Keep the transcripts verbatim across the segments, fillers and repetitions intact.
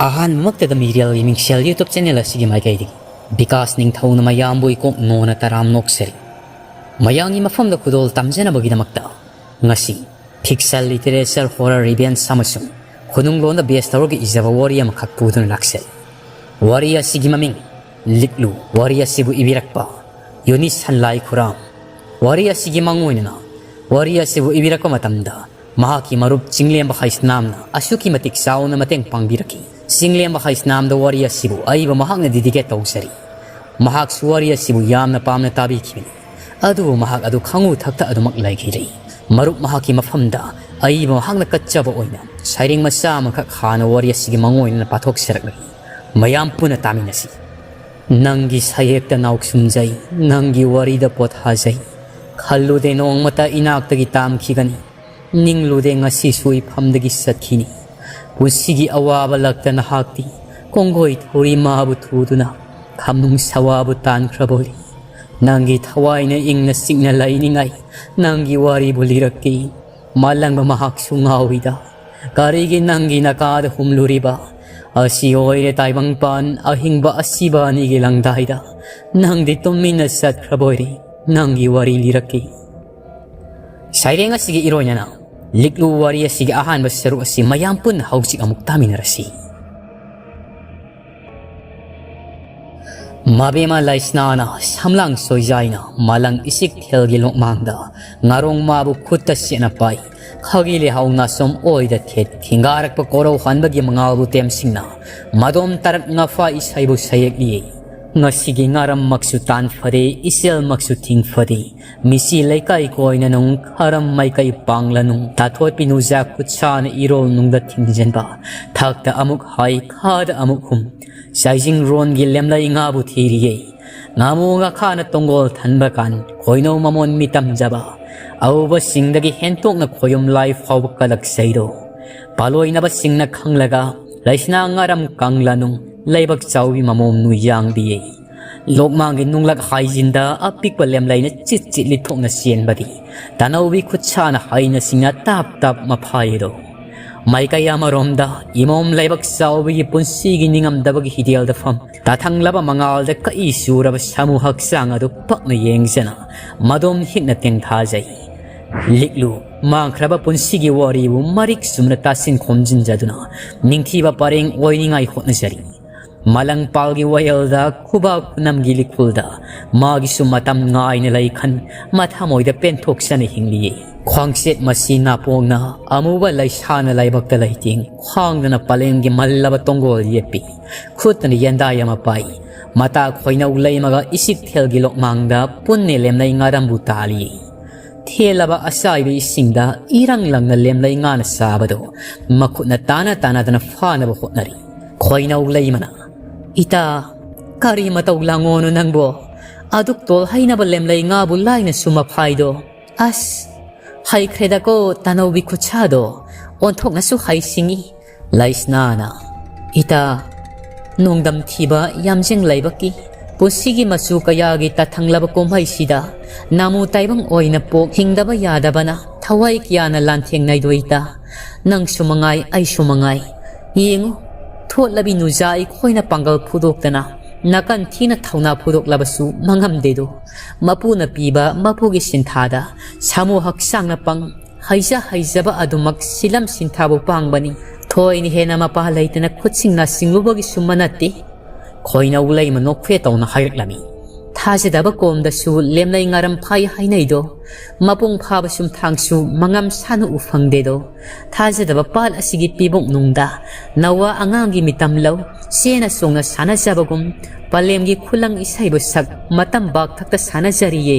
ꯑꯍꯥꯟꯕꯃꯛꯇꯗ ꯃꯤꯔꯦꯜꯒꯤ ꯃꯤꯡꯁꯦꯜ YouTube channel ꯑꯁꯤꯒꯤ ꯃꯥꯏꯀꯩꯗꯒꯤ ꯕꯤꯀꯥꯁ ꯅꯤꯡꯊꯧꯅ ꯃꯌꯥꯝꯕꯨ ꯏꯀꯣꯛ ꯅꯣꯟꯅ ꯇꯔꯥꯝ ꯅꯣꯛꯆꯔꯤ꯫ ꯃꯌꯥꯝꯒꯤ ꯃꯐꯝꯗ ꯈꯨꯗꯣꯜ ꯇꯝꯖꯅꯕꯒꯤꯗꯃꯛꯇ ꯉꯁꯤ fiction, literature, horror, revenge ꯑꯃꯁꯨꯡ ꯈꯨꯅꯨꯡ ꯂꯣꯟꯗ base ꯇꯧꯔꯒ ꯏꯖꯕ ꯋꯥꯔꯤ ꯑꯃꯈꯛ ꯄꯨꯗꯨꯅ ꯂꯥꯛꯆꯩ꯫ ꯋꯥꯔꯤ ꯑꯁꯤꯒꯤ ꯃꯃꯤꯡ ꯂꯤꯛꯂꯨ꯫ ꯋꯥꯔꯤ ꯑꯁꯤꯕꯨ ꯏꯕꯤꯔꯛꯄ ꯌꯨꯅꯤꯁ ꯁꯟꯂꯥꯏ ꯈꯨꯔꯥꯝ꯫ ꯋꯥꯔꯤ ꯑꯁꯤꯒꯤ ꯃꯥꯡꯑꯣꯏꯅꯅ ꯋꯥꯔꯤ ꯑꯁꯤꯕꯨ ꯏꯕꯤꯔꯛꯄ ꯃꯇꯝꯗ ꯃꯍꯥꯛꯀꯤ ꯃꯔꯨꯞ ꯆꯤꯡꯂꯦꯝꯕ ꯍꯩꯁꯅꯥꯝꯅ ꯑꯁꯨꯛꯀꯤ ꯃꯇꯤꯛ ꯆꯥꯎꯅ ꯃꯇꯦꯡ ꯄꯥꯡꯕꯤꯔꯛꯈꯤ꯫ ꯆꯤꯡꯂꯦꯝꯕ ꯍꯩꯁꯅꯥꯝꯗ ꯋꯥꯔꯤ ꯑꯁꯤꯕꯨ ꯑꯏꯕ ꯃꯍꯥꯛꯅ dedicate ꯇꯧꯖꯔꯤ꯫ ꯃꯍꯥꯛꯁꯨ ꯋꯥꯔꯤ ꯑꯁꯤꯕꯨ ꯌꯥꯝꯅ ꯄꯥꯝꯅ ꯇꯥꯕꯤꯈꯤꯕꯅꯤ꯫ ꯑꯗꯨꯕꯨ ꯃꯍꯥꯛ ꯑꯗꯨ ꯈꯪꯉꯨ ꯊꯛꯇ ꯑꯗꯨꯃꯛ ꯂꯩꯈꯤꯗ꯭ꯔꯤ꯫ ꯃꯔꯨꯞ ꯃꯍꯥꯛꯀꯤ ꯃꯐꯝꯗ ꯑꯏꯕ ꯃꯍꯥꯛꯅ ꯀꯠꯆꯕ ꯑꯣꯏꯅ ꯁꯩꯔꯦꯡ ꯃꯆꯥ ꯑꯃꯈꯛ ꯍꯥꯟꯅ ꯋꯥꯔꯤ ꯑꯁꯤꯒꯤ ꯃꯥꯡꯑꯣꯏꯅꯅ ꯄꯥꯊꯣꯛꯆꯔꯛꯂꯒꯦ꯫ ꯃꯌꯥꯝ ꯄꯨꯟꯅ ꯇꯥꯃꯤꯟꯅꯁꯤ꯫ ꯅꯪꯒꯤ ꯁꯌꯦꯛꯇ ꯅꯥꯎꯁꯨꯝꯖꯩ, ꯅꯪꯒꯤ ꯋꯥꯔꯤꯗ ꯄꯣꯊꯥꯖꯩ꯫ ꯈꯜꯂꯨꯗꯦ ꯅꯣꯡꯃꯇ ꯏꯅꯥꯛꯇꯒꯤ ꯇꯥꯝꯈꯤꯒꯅꯤ, ꯅꯤꯡꯂꯨꯗꯦ ꯉꯁꯤꯁꯨ ꯏꯐꯝꯗꯒꯤ ꯆꯠꯈꯤꯅꯤ꯫ ꯄꯨꯟꯁꯤꯒꯤ ꯑꯋꯥꯕ ꯂꯛꯇ ꯅꯍꯥꯛꯇꯤ ꯀꯣꯡꯒꯣꯏ ꯊꯧꯔꯤ ꯃꯥꯕꯨ ꯊꯨꯗꯨꯅ ꯈꯝꯅꯨꯡ ꯁꯋꯥꯕꯨ ꯇꯥꯟꯈ꯭ꯔꯕꯣꯔꯤ꯫ ꯅꯪꯒꯤ ꯊꯋꯥꯏꯅ ꯏꯪꯅ ꯆꯤꯛꯅ ꯂꯩꯅꯤꯡꯉꯥꯏ ꯅꯪꯒꯤ ꯋꯥꯔꯤꯕꯨ ꯂꯤꯔꯛꯀꯦ꯫ ꯃꯥꯂꯪꯕ ꯃꯍꯥꯛꯁꯨ ꯉꯥꯎꯏꯗ꯫ ꯀꯔꯤꯒꯤ ꯅꯪꯒꯤ ꯅꯀꯥꯗ ꯍꯨꯝꯂꯨꯔꯤꯕ? ꯑꯁꯤ ꯑꯣꯏꯔꯦ ꯇꯥꯏꯕꯪꯄꯥꯟ ꯑꯍꯤꯡꯕ ꯑꯁꯤꯕ ꯑꯅꯤꯒꯤ ꯂꯪꯗꯥꯏꯗ꯫ ꯅꯪꯗꯤ ꯇꯨꯃꯤꯟꯅ ꯆꯠꯈ꯭ꯔꯕꯣꯏꯔꯦ꯫ ꯅꯪꯒꯤ ꯋꯥꯔꯤ ꯂꯤꯔꯛꯀꯦ꯫ ꯁꯩꯔꯦꯡ ꯑꯁꯤꯒꯤ ꯏꯔꯣꯏꯅꯅ ꯂꯤꯛꯂꯨ ꯋꯥꯔꯤ ꯑꯁꯤꯒꯤ ꯑꯍꯥꯟꯕ ꯁꯔꯨꯛ ꯑꯁꯤ ꯃꯌꯥꯝ ꯄꯨꯟꯅ ꯍꯧꯖꯤꯛ ꯑꯃꯨꯛ ꯇꯥꯃꯤꯟꯅꯔꯁꯤ꯫ ꯃꯕꯦꯝꯃ ꯂꯩꯁꯅꯥꯅ ꯁꯝꯂꯥꯡ ꯁꯣꯏꯖꯥꯏꯅ ꯃꯥꯂꯪ ꯏꯆꯤꯛ ꯊꯦꯜꯒꯤ ꯂꯣꯛꯃꯥꯡꯗ ꯉꯥꯔꯣꯡ ꯃꯥꯕꯨ ꯈꯨꯠꯇ ꯆꯦꯠꯅ ꯄꯥꯏ꯫ ꯈꯥꯒꯤ ꯂꯩꯍꯥꯎ ꯅꯥꯆꯣꯝ ꯑꯣꯏꯗ ꯊꯦꯠ ꯊꯤꯡꯒꯥꯔꯛꯄ ꯀꯣꯔꯧ ꯍꯥꯟꯕꯒꯤ ꯃꯉꯥꯜꯕꯨ ꯇꯦꯝꯁꯤꯡꯅ ꯃꯗꯣꯝ ꯇꯔꯛ ꯉꯥꯐꯥ ꯏꯁꯩꯕꯨ ꯁꯌꯦꯛꯂꯤ꯫ ꯉꯁꯤꯒꯤ ꯉꯥꯔꯝꯃꯛꯁꯨ ꯇꯥꯟ ꯐꯔꯦ, ꯏꯆꯦꯜꯃꯛꯁꯨ ꯊꯤꯡ ꯐꯔꯦ꯫ ꯃꯤꯆꯤ ꯂꯩꯀꯥꯏ ꯀꯣꯏꯅ ꯅꯨꯡ ꯈꯥꯔꯝ ꯃꯥꯏꯀꯩ ꯄꯥꯡꯂꯅꯨ꯫ ꯇꯥꯊꯣꯠꯄꯤ ꯅꯨꯖꯥ ꯈꯨꯠꯁꯥꯅ ꯏꯔꯣꯜ ꯅꯨꯡꯗ ꯊꯤꯡꯖꯤꯟꯕ꯫ ꯊꯛꯇ ꯑꯃꯨꯛ ꯍꯥꯏ, ꯈꯥꯗ ꯑꯃꯨꯛ ꯍꯨꯝ꯫ ꯆꯥꯏꯖꯤꯡ ꯔꯣꯟꯒꯤ ꯂꯦꯝꯂꯩ ꯉꯥꯕꯨ ꯊꯤꯔꯤꯌꯦ꯫ ꯉꯥꯃꯨ ꯉꯥꯈꯥꯅ ꯇꯣꯡꯒꯣꯜ ꯊꯟꯕ ꯀꯥꯟ ꯈꯣꯏꯅꯧ ꯃꯃꯣꯟ ꯃꯤꯇꯝꯖꯕ꯫ ꯑꯎꯕꯁꯤꯡꯗꯒꯤ ꯍꯦꯟꯇꯣꯛꯅ ꯈꯣꯌꯨꯝ ꯂꯥꯏ ꯐꯥꯎꯕ ꯀꯂꯛꯆꯩꯗꯣ꯫ ꯄꯥꯂꯣꯏꯅꯕꯁꯤꯡꯅ ꯈꯪꯂꯒ ꯂꯩꯁꯅꯥ ꯉꯥꯔꯝ ꯀꯪꯂꯅꯨ꯫ ꯂꯩꯕꯛ ꯆꯥꯎꯕꯤ ꯃꯃꯣꯝ ꯅꯨ ꯌꯥꯡꯕꯤꯌꯦ꯫ ꯂꯣꯛꯃꯥꯡꯒꯤ ꯅꯨꯡꯂꯛ ꯍꯥꯏꯖꯤꯟꯗ ꯑꯄꯤꯛꯄ ꯂꯦꯝꯂꯩꯅ ꯆꯤꯠ ꯆꯤꯠ ꯂꯤꯠꯊꯣꯛꯅ ꯆꯦꯟꯕꯗꯤ ꯇꯥꯅꯧꯕꯤ ꯈꯨꯠꯁꯥꯅ ꯍꯩꯅ ꯁꯤꯡꯅ ꯇꯥꯞ ꯇꯥꯞ ꯃꯐꯥꯏꯗꯣ꯫ ꯃꯥꯏꯀꯩ ꯑꯃꯔꯣꯝꯗ ꯏꯃꯣꯝ ꯂꯩꯕꯥꯛ ꯆꯥꯎꯕꯒꯤ ꯄꯨꯟꯁꯤꯒꯤ ꯅꯤꯡꯉꯝꯗꯕꯒꯤ ꯍꯤꯗꯦꯜꯗꯐꯝ, ꯇꯥꯊꯪꯂꯕ ꯃꯉꯥꯜꯗ ꯀꯛꯏ ꯆꯨꯔꯕ ꯁꯥꯃꯨ ꯍꯛꯆꯥꯡ ꯑꯗꯨ ꯄꯛꯅ ꯌꯦꯡꯖꯅ ꯃꯗꯣꯝ ꯍꯤꯛꯅ ꯇꯦꯡꯊꯥꯖꯩ꯫ ꯂꯤꯛꯂꯨ, ꯃꯥꯡꯈ꯭ꯔꯕ ꯄꯨꯟꯁꯤꯒꯤ ꯋꯥꯔꯤꯕꯨ ꯃꯔꯤꯛ ꯆꯨꯝꯅ ꯇꯥꯁꯤꯟ ꯈꯣꯝꯖꯤꯟꯖꯗꯨꯅ ꯅꯤꯡꯊꯤꯕ ꯄꯔꯦꯡ ꯑꯣꯏꯅꯤꯡꯉꯥꯏ ꯍꯣꯠꯅꯖꯔꯤ꯫ ꯃꯂꯪꯄꯥꯜꯒꯤ ꯋꯥꯌꯦꯜꯗ ꯈꯨꯕꯥꯛ ꯈꯨꯅꯝꯒꯤ ꯂꯤꯛꯈꯨꯜꯗ ꯃꯥꯒꯤꯁꯨ ꯃꯇꯝ ꯉꯥꯏꯅ ꯂꯩꯈꯟ ꯃꯊꯃꯣꯏꯗ ꯄꯦꯟꯊꯣꯛꯆꯅ ꯍꯤꯡꯂꯤꯌꯦ꯫ ꯈ꯭ꯋꯥꯡꯆꯦꯠ ꯃꯁꯤ ꯅꯥꯄꯣꯡꯅ ꯑꯃꯨꯕ ꯂꯩꯁꯥꯅ ꯂꯥꯏꯕꯛꯇ ꯂꯩꯇꯦꯡ ꯈ꯭ꯋꯥꯡꯗꯅ ꯄꯂꯦꯝꯒꯤ ꯃꯜꯂꯕ ꯇꯣꯡꯒꯣꯜ ꯌꯦꯠꯄꯤ꯫ ꯈꯨꯠꯇꯅ ꯌꯦꯟꯗꯥꯏ ꯑꯃ ꯄꯥꯏ꯫ ꯃꯇꯥ ꯈꯣꯏꯅꯧ ꯂꯩꯃꯒ ꯏꯁꯤꯛꯊꯦꯜꯒꯤ ꯂꯣꯛꯃꯥꯡꯗ ꯄꯨꯟꯅ ꯂꯦꯝꯂꯩ ꯉꯥꯔꯝꯕꯨ ꯇꯥꯜꯂꯤ꯫ ꯊꯦꯜꯂꯕ ꯑꯁꯥꯏꯕ ꯏꯁꯤꯡꯗ ꯏꯔꯪ ꯂꯪꯅ ꯂꯦꯝꯂꯩ ꯉꯥꯅ ꯆꯥꯕꯗꯣ ꯃꯈꯨꯠꯅ ꯇꯥꯅ ꯇꯥꯅꯗꯅ ꯐꯥꯅꯕ ꯍꯣꯠꯅꯔꯤ꯫ ꯈꯣꯏꯅꯧ ꯂꯩꯃꯅ, "ꯏꯇꯥ, ꯀꯔꯤ ꯃꯇꯧ ꯂꯥꯡꯉꯣꯅꯣ ꯅꯪꯕꯣ? ꯑꯗꯨꯛ ꯇꯣꯜ ꯍꯩꯅꯕ ꯂꯦꯝꯂꯩ ꯉꯥꯕꯨ ꯂꯥꯏꯅꯁꯨ ꯃꯐꯥꯏꯗꯣ꯫ ꯑꯁ, ꯍꯩꯈ꯭ꯔꯦꯗꯀꯣ ꯇꯅꯧꯕꯤ ꯈꯨꯠꯁꯥꯗꯣ, ꯑꯣꯟꯊꯣꯛꯅꯁꯨ ꯍꯩꯁꯤꯡꯉꯤ꯫" ꯂꯩꯁꯅꯥꯅ, "ꯏꯇꯥ, ꯅꯣꯡꯗꯝ ꯊꯤꯕ ꯌꯥꯝꯖꯦꯡ ꯂꯩꯕꯛꯀꯤ ꯄꯨꯟꯁꯤꯒꯤ ꯃꯆꯨ ꯀꯌꯥꯒꯤ ꯇꯥꯊꯪꯂꯕ ꯀꯨꯝꯍꯩꯁꯤꯗ ꯅꯥꯃꯨ ꯇꯥꯏꯕꯪ ꯑꯣꯏꯅ ꯄꯣꯛ ꯍꯤꯡꯗꯕ ꯌꯥꯗꯕꯅ ꯊꯋꯥꯏ ꯀꯌꯥꯅ ꯂꯥꯟꯊꯦꯡꯅꯩꯗꯣ ꯏꯇꯥ꯫ ꯅꯪꯁꯨ ꯃꯉꯥꯏ, ꯑꯩꯁꯨ ꯃꯉꯥꯏ꯫ ꯌꯦꯡꯉꯨ, ꯊꯣꯠꯂꯕꯤ ꯅꯨꯖꯥ ꯑꯩꯈꯣꯏꯅ ꯄꯥꯡꯒꯜ ꯐꯨꯗꯣꯛꯇꯅ ꯅꯥꯀꯟ ꯊꯤꯅ ꯊꯧꯅꯥ ꯐꯨꯗꯣꯛꯂꯕꯁꯨ ꯃꯉꯝꯗꯦꯗꯣ꯫ ꯃꯄꯨꯅ ꯄꯤꯕ ꯃꯄꯨꯒꯤ ꯁꯤꯟꯊꯥꯗ ꯁꯥꯃꯨ ꯍꯛꯆꯥꯡꯅ ꯄꯪ ꯍꯩꯖ ꯍꯩꯖꯕ ꯑꯗꯨꯃꯛ ꯁꯤꯂꯝ ꯁꯤꯟꯊꯥꯕꯨ ꯄꯥꯡꯕꯅꯤ꯫ ꯊꯣꯏꯅ ꯍꯦꯟꯅ ꯃꯄꯥ ꯂꯩꯇꯅ ꯈꯨꯠꯁꯤꯡꯅ ꯁꯤꯡꯂꯨꯕꯒꯤꯁꯨ ꯃꯅꯠꯇꯦ꯫" ꯈꯣꯏꯅꯧ ꯂꯩꯃ ꯅꯣꯛꯐꯦ ꯇꯧꯅ ꯍꯥꯏꯔꯛꯂꯝꯃꯤ꯫ ꯊꯥꯖꯗꯕ ꯀꯣꯝꯗꯁꯨ ꯂꯦꯝꯂꯩ ꯉꯥꯔꯝ ꯐꯥꯏ ꯍꯥꯏꯅꯩꯗꯣ꯫ ꯃꯄꯨꯡ ꯐꯥꯕ ꯁꯨꯝꯊꯥꯡꯁꯨ ꯃꯉꯝ ꯁꯥꯅ ꯎ ꯐꯪꯗꯦꯗꯣ꯫ ꯊꯥꯖꯗꯕ ꯄꯥꯠ ꯑꯁꯤꯒꯤ ꯄꯤꯕꯨꯡ ꯅꯨꯡꯗ ꯅꯋꯥ ꯑꯉꯥꯡꯒꯤ ꯃꯤꯇꯝ ꯂꯧ ꯆꯦꯅ ꯆꯣꯡꯅ ꯁꯥꯟꯅꯖꯕꯒꯨꯝ ꯄꯂꯦꯝꯒꯤ ꯈꯨꯂꯪ ꯏꯁꯩꯕꯨ ꯁꯛ ꯃꯇꯝ ꯕꯥꯛꯊꯛꯇ ꯁꯥꯟꯅꯖꯔꯤꯌꯦ꯫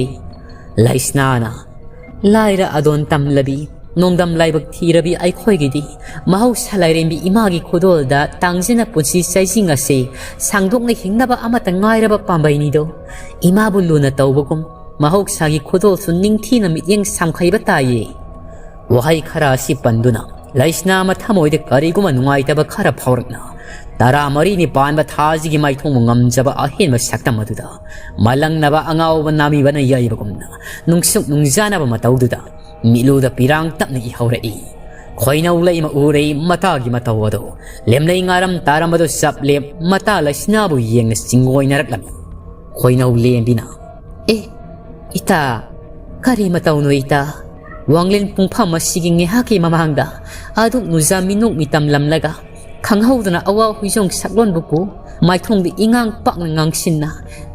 ꯂꯩꯁꯅꯥꯅ, "ꯂꯥꯏꯔ ꯑꯗꯣꯟ ꯇꯝꯂꯕꯤ, ꯅꯣꯡꯗꯝ ꯂꯥꯏꯕꯛ ꯊꯤꯔꯕꯤ ꯑꯩꯈꯣꯏꯒꯤꯗꯤ ꯃꯍꯧꯁꯥ ꯂꯥꯏꯔꯦꯝꯕꯤ ꯏꯃꯥꯒꯤ ꯈꯨꯗꯣꯜꯗ ꯇꯥꯡꯖꯅ ꯄꯨꯟꯁꯤ ꯆꯩꯖꯤꯡ ꯑꯁꯤ ꯁꯥꯡꯗꯣꯛꯅ ꯍꯤꯡꯅꯕ ꯑꯃꯠꯇ ꯉꯥꯏꯔꯕ ꯄꯥꯝꯕꯩꯅꯤꯗꯣ꯫ ꯏꯃꯥꯕꯨ ꯂꯨꯅ ꯇꯧꯕꯒꯨꯝ ꯃꯍꯧꯁꯥꯒꯤ ꯈꯨꯗꯣꯜꯁꯨ ꯅꯤꯡꯊꯤꯅ ꯃꯤꯠꯌꯦꯡ ꯁꯥꯝꯈꯩꯕ ꯇꯥꯏꯌꯦ꯫" ꯋꯥꯍꯩ ꯈꯔ ꯑꯁꯤ ꯄꯟꯗꯨꯅ ꯂꯩꯁꯅꯥ ꯃꯊꯃꯣꯏꯗ ꯀꯔꯤꯒꯨꯝꯕ ꯅꯨꯡꯉꯥꯏꯇꯕ ꯈꯔ ꯐꯥꯎꯔꯛꯅ ꯇꯔꯥꯃꯔꯤꯅꯤ ꯄꯥꯟꯕ ꯊꯥꯁꯤꯒꯤ ꯃꯥꯏꯊꯣꯡꯕꯨ ꯉꯝꯖꯕ ꯑꯍꯦꯟꯕ ꯁꯛꯇꯝ ꯑꯗꯨꯗ ꯃꯂꯪꯅꯕ ꯑꯉꯥꯎꯕ ꯅꯥꯃꯤꯕꯅ ꯌꯩꯕꯒꯨꯝꯅ ꯅꯨꯡꯁꯨꯛ ꯅꯨꯡꯖꯥꯅꯕ ꯃꯇꯧꯗꯨꯗ ꯃꯤꯠꯂꯨꯗ ꯄꯤꯔꯥꯡ ꯇꯞꯅ ꯏꯍꯧꯔꯛꯏ꯫ ꯈꯣꯏꯅꯧ ꯂꯩꯃ ꯎꯔꯦ ꯃꯇꯥꯒꯤ ꯃꯇꯧ ꯑꯗꯨ꯫ ꯂꯦꯝꯂꯩ ꯉꯥꯔꯝ ꯇꯥꯔꯝꯕꯗꯨ ꯆꯞ ꯂꯦꯞ ꯃꯇꯥ ꯂꯩꯁꯅꯥꯕꯨ ꯌꯦꯡꯅ ꯆꯤꯡꯑꯣꯏꯅꯔꯛꯂꯝꯃꯤ꯫ ꯈꯣꯏꯅꯧ ꯂꯦꯝꯕꯤꯅ, "ꯑꯦ, ꯏꯇꯥ, ꯀꯔꯤ ꯃꯇꯧꯅꯣ ꯏꯇꯥ? ꯋꯥꯡꯂꯦꯟ ꯄꯨꯡꯐꯝ ꯑꯁꯤꯒꯤ ꯉꯥꯏꯍꯥꯛꯀꯤ ꯃꯃꯥꯡꯗ ꯑꯗꯨꯛ ꯅꯨꯖꯥ ꯃꯤꯅꯣꯛ ꯃꯤꯇꯝꯂꯝꯂꯒ ꯈꯪꯍꯧꯗꯅ ꯑꯋꯥ ꯍꯨꯏꯖꯣꯡ ꯁꯛꯂꯣꯟꯕꯨ ꯄꯨ ꯃꯥꯏꯊꯣꯡꯗ ꯏꯉꯥꯡ ꯄꯥꯛꯅ ꯉꯥꯡꯁꯤꯟꯅ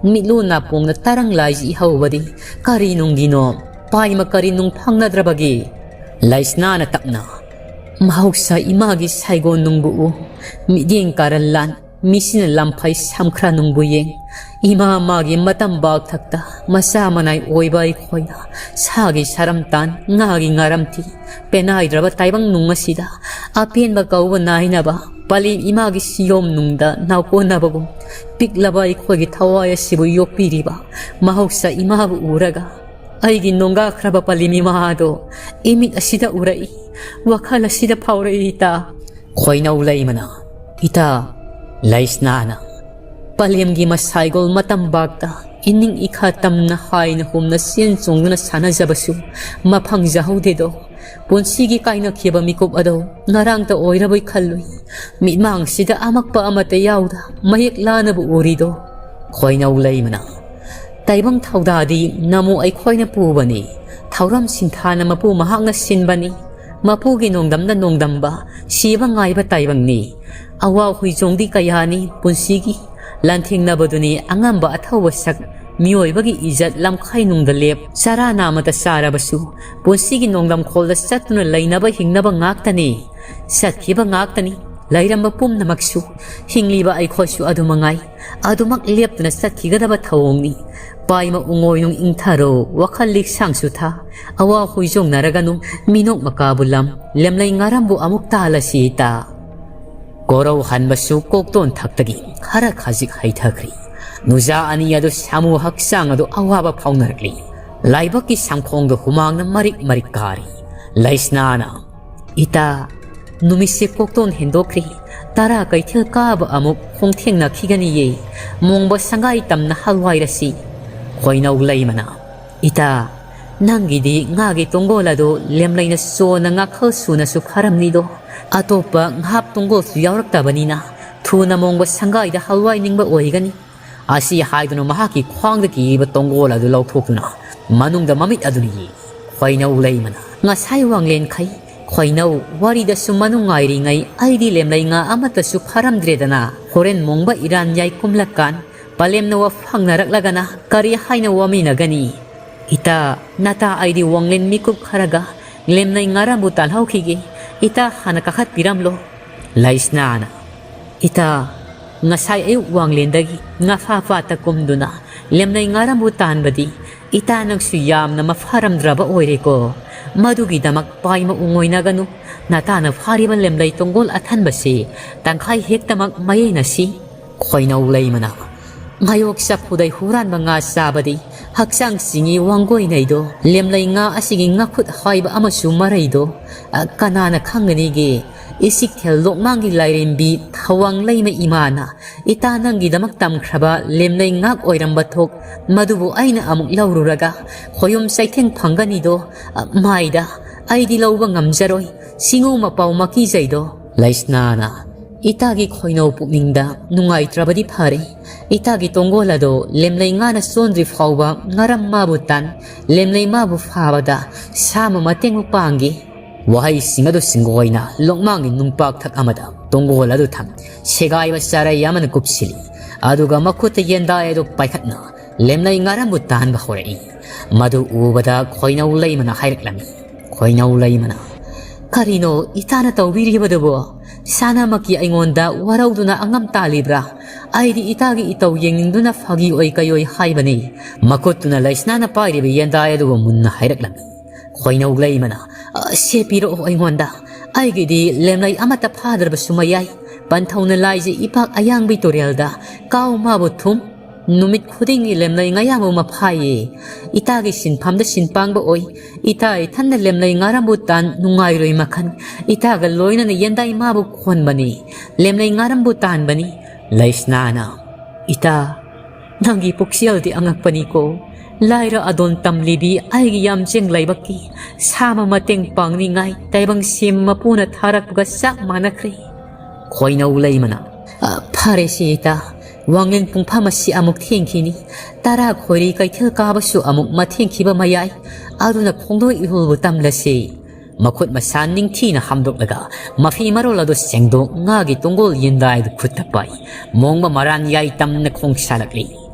ꯃꯤꯠꯂꯨ ꯅꯥꯄꯣꯡꯅ ꯇꯔꯪ ꯂꯥꯏꯖꯤ ꯏꯍꯧꯕꯗꯤ ꯀꯔꯤ ꯅꯨꯡꯒꯤꯅꯣ? ꯄꯥꯏꯃ ꯀꯔꯤ ꯅꯨꯡ ꯐꯪꯅꯗ꯭ꯔꯕꯒꯦ?" ꯂꯩꯁꯅꯥꯅ ꯇꯞꯅ, "ꯃꯍꯧꯁꯥ ꯏꯃꯥꯒꯤ ꯁꯥꯏꯒꯣꯟ ꯅꯨꯡꯕꯨ ꯎ, ꯃꯤꯠꯌꯦꯡ ꯀꯥꯔꯟ ꯂꯥꯟ, ꯃꯤꯁꯤꯅ ꯂꯝꯐꯩ ꯁꯝꯈ꯭ꯔ ꯅꯨꯡꯕꯨ ꯌꯦꯡ, ꯏꯃꯥ ꯃꯥꯒꯤ ꯃꯇꯝ ꯕꯥꯛ ꯊꯛꯇ ꯃꯆꯥ ꯃꯅꯥꯏ ꯑꯣꯏꯕ ꯑꯩꯈꯣꯏꯅ ꯁꯥꯒꯤ ꯁꯥꯔꯝ ꯇꯥꯟ, ꯉꯥꯒꯤ ꯉꯥꯔꯝ ꯊꯤ, ꯄꯦꯅꯥꯏꯗ꯭ꯔꯕ ꯇꯥꯏꯕꯪ ꯅꯨꯡ ꯑꯁꯤꯗ ꯑꯄꯦꯟꯕ ꯀꯧꯕ ꯅꯥꯏꯅꯕ ꯄꯂꯦꯝ ꯏꯃꯥꯒꯤ ꯁꯤꯌꯣꯝ ꯅꯨꯡꯗ ꯅꯥꯎꯀꯣꯟꯅꯕꯒꯨꯝ ꯄꯤꯛꯂꯕ ꯑꯩꯈꯣꯏꯒꯤ ꯊꯋꯥꯏ ꯑꯁꯤꯕꯨ ꯌꯣꯛꯄꯤꯔꯤꯕ ꯃꯍꯧꯁꯥ ꯏꯃꯥꯕꯨ ꯎꯔꯒ ꯑꯩꯒꯤ ꯅꯣꯡꯒꯥꯈ꯭ꯔꯕ ꯄꯂꯦꯝ ꯏꯃꯥ ꯑꯗꯣ ꯏꯃꯤꯠ ꯑꯁꯤꯗ ꯎꯔꯛꯏ, ꯋꯥꯈꯜ ꯑꯁꯤꯗ ꯐꯥꯎꯔꯛꯏ ꯏꯇꯥ꯫" ꯈꯣꯏꯅꯧ ꯂꯩꯃꯅ, "ꯏꯇꯥ, ꯂꯩꯁꯅꯥꯅ ꯄꯂꯦꯝꯒꯤ ꯃꯁꯥꯏꯒꯣꯜ ꯃꯇꯝ ꯕꯥꯛꯇ ꯏꯅꯤꯡ ꯏꯈꯥ ꯇꯝꯅ ꯍꯥꯏꯅ ꯍꯨꯝꯅ ꯆꯦꯟ ꯆꯣꯡꯗꯨꯅ ꯁꯥꯟꯅꯖꯕꯁꯨ ꯃꯐꯪꯖꯍꯧꯗꯦꯗꯣ꯫ ꯄꯨꯟꯁꯤꯒꯤ ꯀꯥꯏꯅꯈꯤꯕ ꯃꯤꯀꯨꯞ ꯑꯗꯣ ꯉꯔꯥꯡꯇ ꯑꯣꯏꯔꯕꯣꯏ ꯈꯜꯂꯨꯏ꯫ ꯃꯤꯠꯃꯥꯡꯁꯤꯗ ꯑꯃꯛꯄ ꯑꯃꯠꯇ ꯌꯥꯎꯗ ꯃꯌꯦꯛ ꯂꯥꯅꯕꯨ ꯎꯔꯤꯗꯣ꯫" ꯈꯣꯏꯅꯧ ꯂꯩꯃꯅ, "ꯇꯥꯏꯕꯪ ꯊꯧꯗꯥꯗꯤ ꯅꯃꯨ ꯑꯩꯈꯣꯏꯅ ꯄꯨꯕꯅꯤ꯫ ꯊꯧꯔꯝ ꯁꯤꯟꯊꯥꯅ ꯃꯄꯨ ꯃꯍꯥꯛꯅ ꯁꯤꯟꯕꯅꯤ꯫ ꯃꯄꯨꯒꯤ ꯅꯣꯡꯗꯝꯗ ꯅꯣꯡꯗꯝꯕ, ꯁꯤꯕ ꯉꯥꯏꯕ ꯇꯥꯏꯕꯪꯅꯤ꯫ ꯑꯋꯥ ꯍꯨꯏꯖꯣꯡꯗꯤ ꯀꯌꯥꯅꯤ ꯄꯨꯟꯁꯤꯒꯤ ꯂꯥꯟꯊꯦꯡꯅꯕꯗꯨꯅꯤ ꯑꯉꯝꯕ ꯑꯊꯧꯕ ꯁꯛ꯫ ꯃꯤꯑꯣꯏꯕꯒꯤ ꯏꯖꯠ ꯂꯝꯈꯥꯏ ꯅꯨꯡꯗ ꯂꯦꯞ, ꯆꯔꯥ ꯅꯥꯃꯇ ꯆꯥꯔꯕꯁꯨ ꯄꯨꯟꯁꯤꯒꯤ ꯅꯣꯡꯗꯝꯈꯣꯜꯗ ꯆꯠꯇꯨꯅ ꯂꯩꯅꯕ ꯍꯤꯡꯅꯕ ꯉꯥꯛꯇꯅꯤ꯫ ꯆꯠꯈꯤꯕ ꯉꯥꯛꯇꯅꯤ꯫ ꯂꯩꯔꯝꯕ ꯄꯨꯝꯅꯃꯛꯁꯨ ꯍꯤꯡꯂꯤꯕ ꯑꯩꯈꯣꯏꯁꯨ ꯑꯗꯨꯃꯉꯥꯏ꯫ ꯑꯗꯨꯃꯛ ꯂꯦꯞꯇꯨꯅ ꯆꯠꯈꯤꯒꯗꯕ ꯊꯧꯑꯣꯡꯅꯤ꯫ ꯄꯥꯏꯃ ꯎꯉꯣꯏꯅꯨꯡ ꯏꯪꯊꯔꯣ, ꯋꯥꯈꯜ ꯂꯤꯛꯁꯥꯡꯁꯨ ꯊꯥ꯫ ꯑꯋꯥ ꯍꯨꯏꯖꯣꯡꯅꯔꯒꯅꯨ, ꯃꯤꯅꯣꯛ ꯃꯀꯥꯕꯨ ꯂꯝ꯫ ꯂꯦꯝꯂꯩ ꯉꯥꯔꯝꯕꯨ ꯑꯃꯨꯛ ꯇꯥꯜꯂꯁꯤ ꯏꯇꯥ꯫" ꯀꯣꯔꯧ ꯍꯟꯕꯁꯨ ꯀꯣꯛꯇꯣꯟ ꯊꯛꯇꯒꯤ ꯈꯔ ꯈꯖꯤꯛ ꯍꯩꯊꯈ꯭ꯔꯤ꯫ ꯅꯨꯖꯥ ꯑꯅꯤ ꯑꯗꯨ ꯁꯥꯃꯨ ꯍꯛꯆꯥꯡ ꯑꯗꯨ ꯑꯋꯥꯕ ꯐꯥꯎꯅꯔꯛꯂꯤ꯫ ꯂꯥꯏꯕꯛꯀꯤ ꯁꯝꯈꯣꯡꯗ ꯍꯨꯃꯥꯡꯅ ꯃꯔꯤꯛ ꯃꯔꯤꯛ ꯀꯥꯔꯤ꯫ ꯂꯩꯁꯅꯥꯅ, "ꯏꯇꯥ, ꯅꯨꯃꯤꯠꯁꯦ ꯀꯣꯛꯇꯣꯟ ꯍꯦꯟꯗꯣꯛꯈ꯭ꯔꯦ꯫ ꯇꯔꯥ ꯀꯩꯊꯦꯜ ꯀꯥꯕ ꯑꯃꯨꯛ ꯈꯣꯡꯊꯦꯡꯅꯈꯤꯒꯅꯤꯌꯦ꯫ ꯃꯣꯡꯕ ꯁꯪꯒꯥꯏ ꯇꯝꯅ ꯍꯜꯋꯥꯏꯔꯁꯤ꯫" ꯈꯣꯏꯅꯧ ꯂꯩꯃꯅ, "ꯏꯇꯥ, "ꯅꯪꯒꯤꯗꯤ ꯉꯥꯒꯤ ꯇꯣꯡꯒꯣꯜ ꯑꯗꯨ ꯂꯦꯝꯂꯩꯅ ꯆꯣꯟꯅ ꯉꯥꯈꯜ ꯁꯨꯅꯁꯨ ꯐꯥꯔꯝꯅꯤꯗꯣ꯫ ꯑꯇꯣꯞꯄ ꯉꯥꯍꯥꯞ ꯇꯣꯡꯒꯣꯜꯁꯨ ꯌꯥꯎꯔꯛꯇꯕꯅꯤꯅ ꯊꯨꯅ ꯃꯣꯡꯕ ꯁꯪꯒꯥꯏꯗ ꯍꯜꯋꯥꯏ ꯅꯤꯡꯕ ꯑꯣꯏꯒꯅꯤ"꯫ ꯑꯁꯤ ꯍꯥꯏꯗꯨꯅ ꯃꯍꯥꯛꯀꯤ ꯈ꯭ꯋꯥꯡꯗ ꯀꯤꯔꯤꯕ ꯇꯣꯡꯒꯣꯜ ꯑꯗꯨ ꯂꯧꯊꯣꯛꯇꯨꯅ ꯃꯅꯨꯡꯗ ꯃꯃꯤꯠ ꯑꯗꯨꯅ ꯌꯦꯡ꯫ ꯈꯣꯏꯅꯧ ꯂꯩꯃꯅ, "ꯉꯁꯥꯏ ꯋꯥꯡꯂꯦꯟꯈꯩ ꯈꯣꯏꯅꯧ, ꯋꯥꯔꯤꯗꯁꯨ ꯃꯅꯨꯡ ꯉꯥꯏꯔꯤꯉꯩ ꯑꯩꯗꯤ ꯂꯦꯝꯂꯩ ꯉꯥ ꯑꯃꯠꯇꯁꯨ ꯐꯥꯔꯝꯗ꯭ꯔꯦꯗꯅ꯫ ꯍꯣꯔꯦꯟ ꯃꯣꯡꯕ ꯏꯔꯥꯟ ꯌꯥꯏ ꯀꯨꯝꯂꯛꯀꯥꯟ ꯄꯂꯦꯝꯅ ꯋꯥ ꯐꯪꯅꯔꯛꯂꯒꯅ ꯀꯔꯤ ꯍꯥꯏꯅ ꯋꯥꯃꯤꯟꯅꯒꯅꯤ? ꯏꯇꯥ, ꯅꯇꯥ ꯑꯩꯗꯤ ꯋꯥꯡꯂꯦꯟ ꯃꯤꯀꯨꯞ ꯈꯔꯒ ꯂꯦꯝꯂꯩ ꯉꯥꯔꯝꯕꯨ ꯇꯥꯜꯍꯧꯈꯤꯒꯦ꯫ ꯏꯇꯥ ꯍꯥꯟꯅ ꯀꯥꯈꯠꯄꯤꯔꯝꯂꯣ"꯫ ꯂꯩꯁꯅꯥꯅ, "ꯏꯇꯥ, ꯉꯁꯥꯏ ꯑꯌꯨꯛ ꯋꯥꯡꯂꯦꯟꯗꯒꯤ ꯉꯥꯐꯥ ꯄꯥꯠꯇ ꯀꯨꯝꯗꯨꯅ ꯂꯦꯝꯂꯩ ꯉꯥꯔꯝꯕꯨ ꯇꯥꯟꯕꯗꯤ ꯏꯇꯥ ꯅꯪꯁꯨ ꯌꯥꯝꯅ ꯃꯐꯥꯔꯝꯗ꯭ꯔꯕ ꯑꯣꯏꯔꯦꯀꯣ꯫ ꯃꯗꯨꯒꯤꯗꯃꯛ ꯄꯥꯏ ꯃꯑꯣꯡ ꯑꯣꯏꯅꯒꯅꯨ꯫ ꯅꯇꯥꯅ ꯐꯥꯔꯤꯕ ꯂꯦꯝꯂꯩ ꯇꯣꯡꯒꯣꯜ ꯑꯊꯟꯕꯁꯤ ꯇꯪꯈꯥꯏ ꯍꯦꯛꯇꯃꯛ ꯃꯌꯩꯅꯁꯤ"꯫ ꯈꯣꯏꯅꯧ ꯂꯩꯃꯅ, "ꯉꯥꯌꯣꯛ ꯆꯐꯨꯗꯩ ꯍꯨꯔꯥꯟꯕ ꯉꯥ ꯆꯥꯕꯗꯤ ꯍꯛꯆꯥꯡ ꯆꯤꯡꯏ ꯋꯥꯡꯒꯣꯏꯅꯩꯗꯣ, ꯂꯦꯝꯂꯩ ꯉꯥ ꯑꯁꯤꯒꯤ ꯉꯥꯈꯨꯠ ꯍꯥꯏꯕ ꯑꯃꯁꯨ ꯃꯔꯩꯗꯣ, ꯑ, ꯀꯅꯥꯅ ꯈꯪꯒꯅꯤꯒꯦ? ꯏꯁꯤꯛꯊꯦꯜ ꯂꯣꯛꯃꯥꯡꯒꯤ ꯂꯥꯏꯔꯦꯝꯕꯤ ꯊꯋꯥꯡ ꯂꯩꯃ ꯏꯃꯥꯅ ꯏꯇꯥ ꯅꯪꯒꯤꯗꯃꯛ ꯇꯝꯈ꯭ꯔꯕ ꯂꯦꯝꯂꯩ ꯉꯥꯛ ꯑꯣꯏꯔꯝꯕ ꯊꯣꯛ, ꯃꯗꯨꯕꯨ ꯑꯩꯅ ꯑꯃꯨꯛ ꯂꯧꯔꯨꯔꯒ ꯈꯣꯌꯨꯝ ꯆꯩꯊꯦꯡ ꯐꯪꯒꯅꯤꯗꯣ꯫ ꯑ, ꯃꯥꯏꯗ, ꯑꯩꯗꯤ ꯂꯧꯕ ꯉꯝꯖꯔꯣꯏ꯫ ꯁꯤꯡꯉꯨ ꯃꯄꯥꯎ ꯃꯀꯤꯖꯩꯗꯣ"꯫ ꯂꯩꯁꯅꯥꯅ, "ꯏꯇꯥꯒꯤ ꯈꯣꯏꯅꯧ ꯄꯨꯛꯅꯤꯡꯗ ꯅꯨꯡꯉꯥꯏꯇ꯭ꯔꯕꯗꯤ ꯐꯔꯦ꯫ ꯏꯇꯥꯒꯤ ꯇꯣꯡꯒꯣꯜ ꯑꯗꯣ ꯂꯦꯝꯂꯩ ꯉꯥꯅ ꯆꯣꯟꯗ꯭ꯔꯤ ꯐꯥꯎꯕ ꯉꯥꯔꯝ ꯃꯥꯕꯨ ꯇꯥꯟ, ꯂꯦꯝꯂꯩ ꯃꯥꯕꯨ ꯐꯥꯕꯗ ꯁꯥꯃ ꯃꯇꯦꯡ ꯄꯥꯡꯒꯦ"꯫ ꯋꯥꯍꯩꯁꯤꯡ ꯑꯗꯨ ꯁꯤꯡꯒꯣꯏꯅ ꯂꯣꯛꯃꯥꯡꯒꯤ ꯅꯨꯡꯄꯥꯛꯊꯛ ꯑꯃꯗ ꯇꯣꯡꯒꯣꯜ ꯑꯗꯨ ꯊꯝ, ꯁꯦꯒꯥꯏꯕ ꯆꯥꯔꯩ ꯑꯃꯅ ꯀꯨꯞꯁꯤꯜꯂꯤ꯫ ꯑꯗꯨꯒ ꯃꯈꯨꯠꯇ ꯌꯦꯟꯗꯥꯏ ꯑꯗꯨ ꯄꯥꯏꯈꯠꯅ ꯂꯦꯝꯂꯩ ꯉꯥꯔꯝꯕꯨ ꯇꯥꯟꯕ ꯍꯧꯔꯛꯏ꯫ ꯃꯗꯨ ꯎꯕꯗ ꯈꯣꯏꯅꯧ ꯂꯩꯃꯅ ꯍꯥꯏꯔꯛꯂꯝꯃꯤ꯫ ꯈꯣꯏꯅꯧ ꯂꯩꯃꯅ, "ꯀꯔꯤꯅꯣ ꯏꯇꯥꯅ ꯇꯧꯕꯤꯔꯤꯕꯗꯨꯕꯣ? ꯁꯥꯅꯃꯛꯀꯤ ꯑꯩꯉꯣꯟꯗ ꯋꯥꯔꯧꯗꯨꯅ ꯑꯉꯝ ꯇꯥꯜꯂꯤꯕ꯭ꯔꯥ? ꯑꯩꯗꯤ ꯏꯇꯥꯒꯤ ꯏꯇꯧ ꯌꯦꯡꯅꯤꯡꯗꯨꯅ ꯐꯥꯒꯤ ꯑꯣꯏ ꯀꯩ ꯑꯣꯏ ꯍꯥꯏꯕꯅꯤ"꯫ ꯃꯈꯨꯠꯇꯨꯅ ꯂꯩꯁꯅꯥꯅ ꯄꯥꯏꯔꯤꯕ ꯌꯦꯟꯗꯥꯏ ꯑꯗꯨꯕꯨ ꯃꯨꯟꯅ ꯍꯥꯏꯔꯛꯂꯝꯃꯤ꯫ ꯈꯣꯏꯅꯧ ꯂꯩꯃꯅ, "ꯑ, ꯁꯦ ꯄꯤꯔꯛꯑꯣ ꯑꯩꯉꯣꯟꯗ꯫ ꯑꯩꯒꯤꯗꯤ ꯂꯦꯝꯂꯩ ꯑꯃꯠꯇ ꯐꯥꯗ꯭ꯔꯕꯁꯨ ꯃꯌꯥꯏ꯫ ꯄꯟꯊꯧꯅ ꯂꯥꯏꯖ ꯏꯄꯥꯛ ꯑꯌꯥꯡꯕꯤ ꯇꯨꯔꯦꯜꯗ ꯀꯥꯎ ꯃꯥꯕꯨ ꯊꯨꯝ꯫ ꯅꯨꯃꯤꯠ ꯈꯨꯗꯤꯡꯒꯤ ꯂꯦꯝꯂꯩ ꯉꯥꯌꯥꯝꯕ ꯑꯃ ꯐꯥꯏꯌꯦ꯫ ꯏꯇꯥꯒꯤ ꯁꯤꯟꯐꯝꯗ ꯁꯤꯟ ꯄꯥꯡꯕ ꯑꯣꯏ꯫ ꯏꯇꯥ ꯏꯊꯟꯗ ꯂꯦꯝꯂꯩ ꯉꯥꯔꯝꯕꯨ ꯇꯥꯟ ꯅꯨꯡꯉꯥꯏꯔꯣꯏ ꯃꯈꯟ꯫ ꯏꯇꯥꯒ ꯂꯣꯏꯅꯅ ꯌꯦꯟꯗꯥꯏ ꯃꯥꯕꯨ ꯈꯣꯟꯕꯅꯤ꯫ ꯂꯦꯝꯂꯩ ꯉꯥꯔꯝꯕꯨ ꯇꯥꯟꯕꯅꯤ"꯫ ꯂꯩꯁꯅꯥꯅ, "ꯏꯇꯥ, ꯅꯪꯒꯤ ꯄꯨꯛꯆꯦꯜꯗꯤ ꯑꯉꯛꯄꯅꯤꯀꯣ꯫ ꯂꯥꯏꯔ ꯑꯗꯣꯟ ꯇꯝꯂꯤꯕꯤ ꯑꯩꯒꯤ ꯌꯥꯝꯖꯦꯡ ꯂꯥꯏꯕꯛꯀꯤ ꯁꯥꯃ ꯃꯇꯦꯡ ꯄꯥꯡꯅꯤꯡꯉꯥꯏ ꯇꯥꯏꯕꯪ ꯁꯦꯝ ꯃꯄꯨꯅ ꯊꯥꯔꯛꯄꯒ ꯆꯞ ꯃꯥꯟꯅꯈ꯭ꯔꯦ꯫ ꯈꯣꯏꯅꯧ ꯂꯩꯃꯅ, "ꯑ, ꯐꯔꯦꯁꯦ ꯏꯇꯥ, ꯋꯥꯡꯂꯦꯟ ꯄꯨꯡꯐꯝ ꯑꯁꯤ ꯑꯃꯨꯛ ꯊꯦꯡꯈꯤꯅꯤ꯫ ꯇꯔꯥ ꯈꯣꯏꯔꯤ ꯀꯩꯊꯦꯜ ꯀꯥꯕꯁꯨ ꯑꯃꯨꯛ ꯃꯊꯦꯡꯈꯤꯕ ꯃꯌꯥꯏ꯫ ꯑꯗꯨꯅ ꯈꯣꯡꯗꯣꯏ ꯏꯍꯨꯜꯕꯨ ꯇꯝꯂꯁꯤ꯫ ꯃꯈꯨꯠ ꯃꯁꯥ ꯅꯤꯡꯊꯤꯅ ꯍꯥꯝꯗꯣꯛꯂꯒ ꯃꯐꯤ ꯃꯔꯣꯜ ꯑꯗꯨ ꯁꯦꯡꯗꯣꯛ ꯉꯥꯒꯤ ꯇꯣꯡꯒꯣꯜ ꯌꯦꯟꯗꯥꯏꯗꯨ ꯈꯨꯠꯇ ꯄꯥꯏ꯫ ꯃꯣꯡꯕ ꯃꯔꯥꯟ ꯌꯥꯏ ꯇꯝꯅ ꯈꯣꯡ ꯁꯥꯂꯛꯂꯤ꯫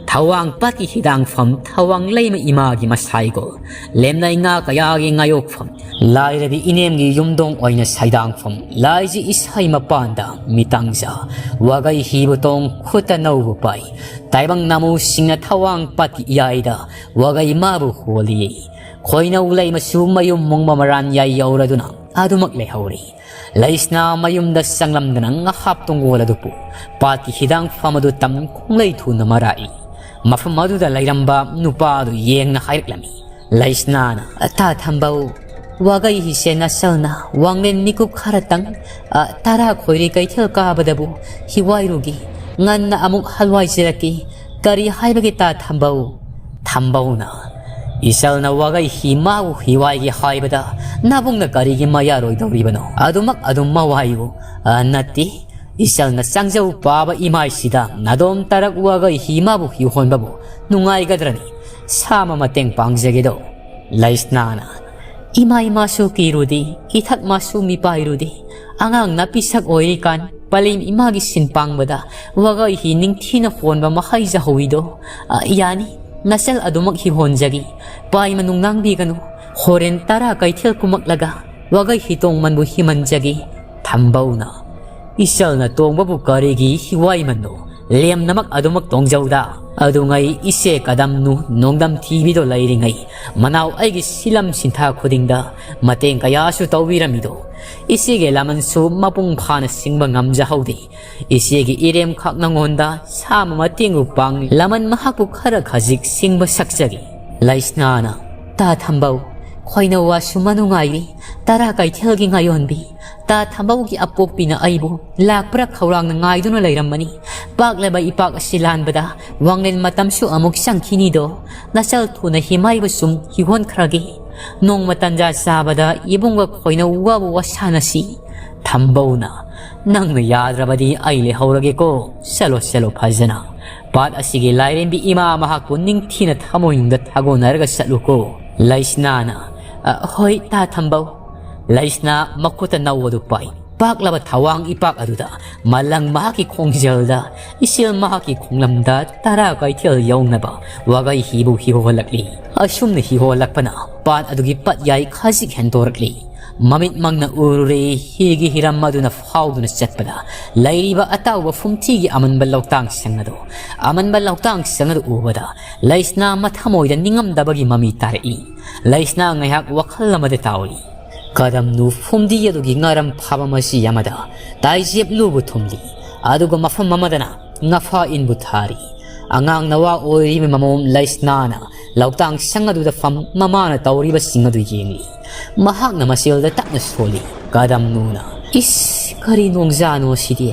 ꯊꯋꯥꯡ ꯄꯥꯠꯀꯤ ꯍꯤꯗꯥꯡꯐꯝ ꯊꯋꯥꯡ ꯂꯩꯃ ꯏꯃꯥꯒꯤ ꯃꯁꯥꯏꯒꯣꯜ꯫ ꯂꯦꯝꯅꯩ ꯉꯥ ꯀꯌꯥꯒꯤ ꯉꯥꯌꯣꯛꯐꯝ꯫ ꯂꯥꯏꯔꯕꯤ ꯏꯅꯦꯝꯒꯤ ꯌꯨꯝꯗꯣꯡ ꯑꯣꯏꯅ ꯁꯩꯗꯥꯡꯐꯝ꯫ ꯂꯥꯏꯖꯤ ꯏꯁꯩ ꯃꯄꯥꯟꯗ ꯃꯤꯇꯥꯡꯖ꯫ ꯋꯥꯒꯩ ꯍꯤꯕꯨ ꯇꯣꯡ ꯈꯨꯠꯇ ꯅꯧꯕ ꯄꯥꯏ꯫ ꯇꯥꯏꯕꯪ ꯅꯥꯃꯨꯁꯤꯡꯅ ꯊꯋꯥꯡ ꯄꯥꯠꯀꯤ ꯏꯌꯥꯏꯗ ꯋꯥꯒꯩ ꯃꯥꯕꯨ ꯍꯣꯜꯂꯤ꯫ ꯈꯣꯏꯅꯧ ꯂꯩꯃꯁꯨ ꯃꯌꯨꯝ ꯃꯣꯡꯕ ꯃꯔꯥꯟ ꯌꯥꯏ ꯌꯧꯔꯗꯨꯅ ꯑꯗꯨꯃꯛ ꯂꯩꯍꯧꯔꯤ꯫ ꯂꯩꯁꯅꯥ ꯃꯌꯨꯝꯗ ꯆꯪꯂꯝꯗꯅ ꯉꯍꯥꯞ ꯇꯣꯡꯒꯣꯜ ꯑꯗꯨꯕꯨ ꯄꯥꯠꯀꯤ ꯍꯤꯗꯥꯡꯐꯝ ꯑꯗꯨ ꯇꯝ ꯈꯣꯡꯂꯩ ꯊꯨꯅ ꯃꯔꯥꯛꯏ꯫ ꯃꯐꯝ ꯑꯗꯨꯗ ꯂꯩꯔꯝꯕ ꯅꯨꯄꯥ ꯑꯗꯨ ꯌꯦꯡꯅ ꯍꯥꯏꯔꯛꯂꯝꯃꯤ꯫ ꯂꯩꯁꯅꯥꯅ, "ꯇꯥ ꯊꯝꯕꯧ, ꯋꯥꯒꯩ ꯍꯤꯁꯦ ꯅꯆꯜꯅ ꯋꯥꯡꯂꯦꯟ ꯃꯤꯀꯨꯞ ꯈꯔꯇꯪ, ꯑ, ꯇꯔꯥ ꯈꯣꯏꯔꯤ ꯀꯩꯊꯦꯜ ꯀꯥꯕꯗꯕꯨ ꯍꯤꯋꯥꯏꯔꯨꯒꯤ꯫ ꯉꯟꯅ ꯑꯃꯨꯛ ꯍꯜꯋꯥꯏꯖꯔꯛꯀꯤ꯫ ꯀꯔꯤ ꯍꯥꯏꯕꯒꯦ ꯇꯥ ꯊꯝꯕꯧ?" ꯊꯝꯕꯧꯅ, "ꯏꯆꯜꯅ ꯋꯥꯒꯩ ꯍꯤ ꯃꯥꯕꯨ ꯍꯤꯋꯥꯏꯒꯤ ꯍꯥꯏꯕꯗ ꯅꯥꯕꯨꯡꯅ ꯀꯔꯤꯒꯤ ꯃꯌꯥꯔꯣꯏꯗꯧꯔꯤꯕꯅꯣ? ꯑꯗꯨꯃꯛ ꯑꯗꯨꯝ ꯃꯋꯥꯏꯌꯨ꯫ ꯑ, ꯅꯠꯇꯦ, ꯏꯆꯜꯅ ꯆꯥꯡꯖꯧ ꯄꯥꯕ ꯏꯃꯥꯏꯁꯤꯗ ꯅꯥꯗꯣꯝ ꯇꯔꯛ ꯋꯥꯒꯩ ꯍꯤ ꯃꯥꯕꯨ ꯍꯤꯍꯣꯟꯕꯕꯨ ꯅꯨꯡꯉꯥꯏꯒꯗ꯭ꯔꯅꯤ? ꯁꯥꯃ ꯃꯇꯦꯡ ꯄꯥꯡꯖꯒꯦꯗꯣ?" ꯂꯩꯁꯅꯥꯅ, "ꯏꯃꯥ ꯏꯃꯥꯁꯨ ꯀꯤꯔꯨꯗꯤ, ꯏꯊꯛ ꯃꯥꯁꯨ ꯃꯤꯄꯥꯏꯔꯨꯗꯤ꯫ ꯑꯉꯥꯡ ꯅꯥꯄꯤꯁꯛ ꯑꯣꯏꯔꯤꯀꯥꯟ ꯄꯂꯦꯝ ꯏꯃꯥꯒꯤ ꯁꯤꯟ ꯄꯥꯡꯕꯗ ꯋꯥꯒꯩ ꯍꯤ ꯅꯤꯡꯊꯤꯅ ꯍꯣꯟꯕ ꯃꯍꯩꯖꯍꯧꯋꯤꯗꯣ꯫ ꯑ, ꯌꯥꯅꯤ, ꯅꯆꯜ ꯑꯗꯨꯃꯛ ꯍꯤꯍꯣꯟꯖꯒꯦ꯫ ꯄꯥꯏꯃ ꯅꯨꯡꯅꯥꯡꯕꯤꯒꯅꯨ꯫ ꯍꯣꯔꯦꯟ ꯇꯔꯥ ꯀꯩꯊꯦꯜ ꯀꯨꯝꯃꯛꯂꯒ ꯋꯥꯒꯩ ꯍꯤ ꯇꯣꯡꯃꯟꯕꯨ ꯍꯤꯃꯟꯖꯒꯦ꯫" ꯊꯝꯕꯧꯅ, "ꯏꯆꯜꯅ ꯇꯣꯡꯕꯕꯨ ꯀꯔꯤꯒꯤ ꯍꯤꯋꯥꯏꯃꯟꯅꯣ? ꯂꯦꯝꯅꯃꯛ ꯑꯗꯨꯃꯛ ꯇꯣꯡꯖꯧꯗ꯫ ꯑꯗꯨꯉꯩ ꯏꯆꯦ ꯀꯗꯝꯅꯨ ꯅꯣꯡꯗꯝ ꯊꯤꯕꯤꯗꯣ ꯂꯩꯔꯤꯉꯩ ꯃꯅꯥꯎ ꯑꯩꯒꯤ ꯁꯤꯂꯝ ꯁꯤꯟꯊꯥ ꯈꯨꯗꯤꯡꯗ ꯃꯇꯦꯡ ꯀꯌꯥꯁꯨ ꯇꯧꯕꯤꯔꯝꯃꯤꯗꯣ꯫ ꯏꯆꯦꯒꯤ ꯂꯃꯟꯁꯨ ꯃꯄꯨꯡ ꯐꯥꯅ ꯁꯤꯡꯕ ꯉꯝꯖꯍꯧꯗꯦ꯫ ꯏꯆꯦꯒꯤ ꯏꯔꯦꯝꯈꯛ ꯅꯉꯣꯟꯗ ꯁꯥꯃ ꯃꯇꯦꯡꯕꯨ ꯄꯥꯡꯂꯤ꯫ ꯂꯃꯟ ꯃꯍꯥꯛꯄꯨ ꯈꯔ ꯈꯖꯤꯛ ꯁꯤꯡꯕ ꯁꯛꯆꯒꯦ꯫" ꯂꯩꯁꯅꯥꯅ, "ꯇꯥ ꯊꯝꯕꯧ, ꯈꯣꯏꯅꯧ ꯋꯥꯁꯨ ꯃꯅꯨꯡꯉꯥꯏꯔꯤ꯫ ꯇꯔꯥ ꯀꯩꯊꯦꯜꯒꯤ ꯉꯥꯌꯣꯟꯕꯤ, ꯇꯥ ꯊꯝꯕꯧꯒꯤ ꯑꯄꯣꯛꯄꯤꯅ ꯑꯩꯕꯨ ꯂꯥꯛꯄ꯭ꯔꯥ ꯈꯧꯔꯥꯡꯅ ꯉꯥꯏꯗꯨꯅ ꯂꯩꯔꯝꯕꯅꯤ꯫ ꯄꯥꯛꯂꯕ ꯏꯄꯥꯛ ꯑꯁꯤ ꯂꯥꯟꯕꯗ ꯋꯥꯡꯂꯦꯟ ꯃꯇꯝꯁꯨ ꯑꯃꯨꯛ ꯆꯪꯈꯤꯅꯤꯗꯣ꯫ ꯅꯆꯜ ꯊꯨꯅ ꯍꯤꯃꯥꯏꯕꯁꯨꯝ ꯍꯤꯍꯣꯟꯈ꯭ꯔꯒꯦ꯫ ꯅꯣꯡꯃ ꯇꯟꯖꯥ ꯆꯥꯕꯗ ꯏꯕꯨꯡꯒ ꯈꯣꯏꯅꯧ ꯋꯥꯕꯨ ꯋꯥꯁꯥꯅꯁꯤ꯫ ꯊꯝꯕꯧꯅ, "ꯅꯪꯅ ꯌꯥꯗ꯭ꯔꯕꯗꯤ ꯑꯩ ꯂꯩꯍꯧꯔꯒꯦꯀꯣ꯫ ꯆꯠꯂꯣ, ꯆꯠꯂꯣ ꯐꯖꯅ꯫ ꯄꯥꯠ ꯑꯁꯤꯒꯤ ꯂꯥꯏꯔꯦꯝꯕꯤ ꯏꯃꯥ ꯃꯍꯥꯛꯄꯨ ꯅꯤꯡꯊꯤꯅ ꯊꯃꯣꯏꯅꯨꯡꯗ ꯊꯥꯒꯣꯟꯅꯔꯒ ꯆꯠꯂꯨꯀꯣ꯫" ꯂꯩꯁꯅꯥꯅ, "ꯑ, ꯍꯣꯏ, ꯇꯥ ꯊꯝꯕꯧ꯫" ꯂꯩꯁꯅꯥ ꯃꯈꯨꯠꯇ ꯅꯧ ꯑꯗꯨ ꯄꯥꯏ꯫ ꯄꯥꯛꯂꯕ ꯊꯋꯥꯡ ꯏꯄꯥꯛ ꯑꯗꯨꯗ ꯃꯂꯪ ꯃꯍꯥꯛꯀꯤ ꯈꯣꯡꯖꯦꯜꯗ, ꯏꯆꯦꯜ ꯃꯍꯥꯛꯀꯤ ꯈꯣꯡꯂꯝꯗ ꯇꯔꯥ ꯀꯩꯊꯦꯜ ꯌꯧꯅꯕ ꯋꯥꯒꯩ ꯍꯤꯕꯨ ꯍꯤꯍꯣꯜꯂꯛꯂꯤ꯫ ꯑꯁꯨꯝꯅ ꯍꯤꯍꯣꯜꯂꯛꯄꯅ ꯄꯥꯠ ꯑꯗꯨꯒꯤ ꯄꯠꯌꯥꯏ ꯈꯖꯤꯛ ꯍꯦꯟꯗꯣꯔꯛꯂꯤ꯫ ꯃꯃꯤꯠꯃꯛꯅ ꯎꯔꯨꯔꯦ, ꯍꯤꯒꯤ ꯍꯤꯔꯝ ꯑꯗꯨꯅ ꯐꯥꯎꯗꯨꯅ ꯆꯠꯄꯗ ꯂꯩꯔꯤꯕ ꯑꯇꯥꯎꯕ ꯐꯨꯝꯊꯤꯒꯤ ꯑꯃꯟꯕ ꯂꯧꯇꯥꯡꯁꯪ ꯑꯗꯨ, ꯑꯃꯟꯕ ꯂꯧꯇꯥꯡꯁꯪ ꯑꯗꯨ ꯎꯕꯗ ꯂꯩꯁꯅꯥ ꯃꯊꯃꯣꯏꯗ ꯅꯤꯡꯉꯝꯗꯕꯒꯤ ꯃꯃꯤ ꯇꯥꯔꯛꯏ꯫ ꯂꯩꯁꯅꯥ ꯉꯥꯏꯍꯥꯛ ꯋꯥꯈꯜ ꯑꯃꯗ ꯇꯥꯎꯏ꯫ ꯀꯗꯝꯅꯨ ꯐꯨꯝꯗꯤ ꯑꯗꯨꯒꯤ ꯉꯥꯔꯝ ꯐꯥꯕ ꯃꯆꯤ ꯑꯃꯗ ꯇꯥꯏꯖꯦꯞ ꯂꯨꯕꯨ ꯊꯨꯝꯂꯤ, ꯑꯗꯨꯒ ꯃꯐꯝ ꯑꯃꯗꯅ ꯉꯐꯥ ꯏꯟꯕꯨ ꯊꯥꯔꯤ꯫ ꯑꯉꯥꯡ ꯅꯋꯥ ꯑꯣꯏꯔꯤꯕ ꯃꯃꯣꯝ ꯂꯩꯁꯅꯥꯅ ꯂꯧꯇꯥꯡ ꯁꯪ ꯑꯗꯨꯗ ꯐꯝ ꯃꯃꯥꯅ ꯇꯧꯔꯤꯕꯁꯤꯡ ꯑꯗꯨ ꯌꯦꯡꯂꯤ꯫ ꯃꯍꯥꯛꯅ ꯃꯆꯦꯜꯗ ꯇꯞꯅ ꯁꯣꯜꯂꯤ꯫ ꯀꯗꯝꯅꯨꯅ, "ꯏꯁ, ꯀꯔꯤ ꯅꯣꯡꯖꯥꯅꯣ ꯁꯤꯗꯤ?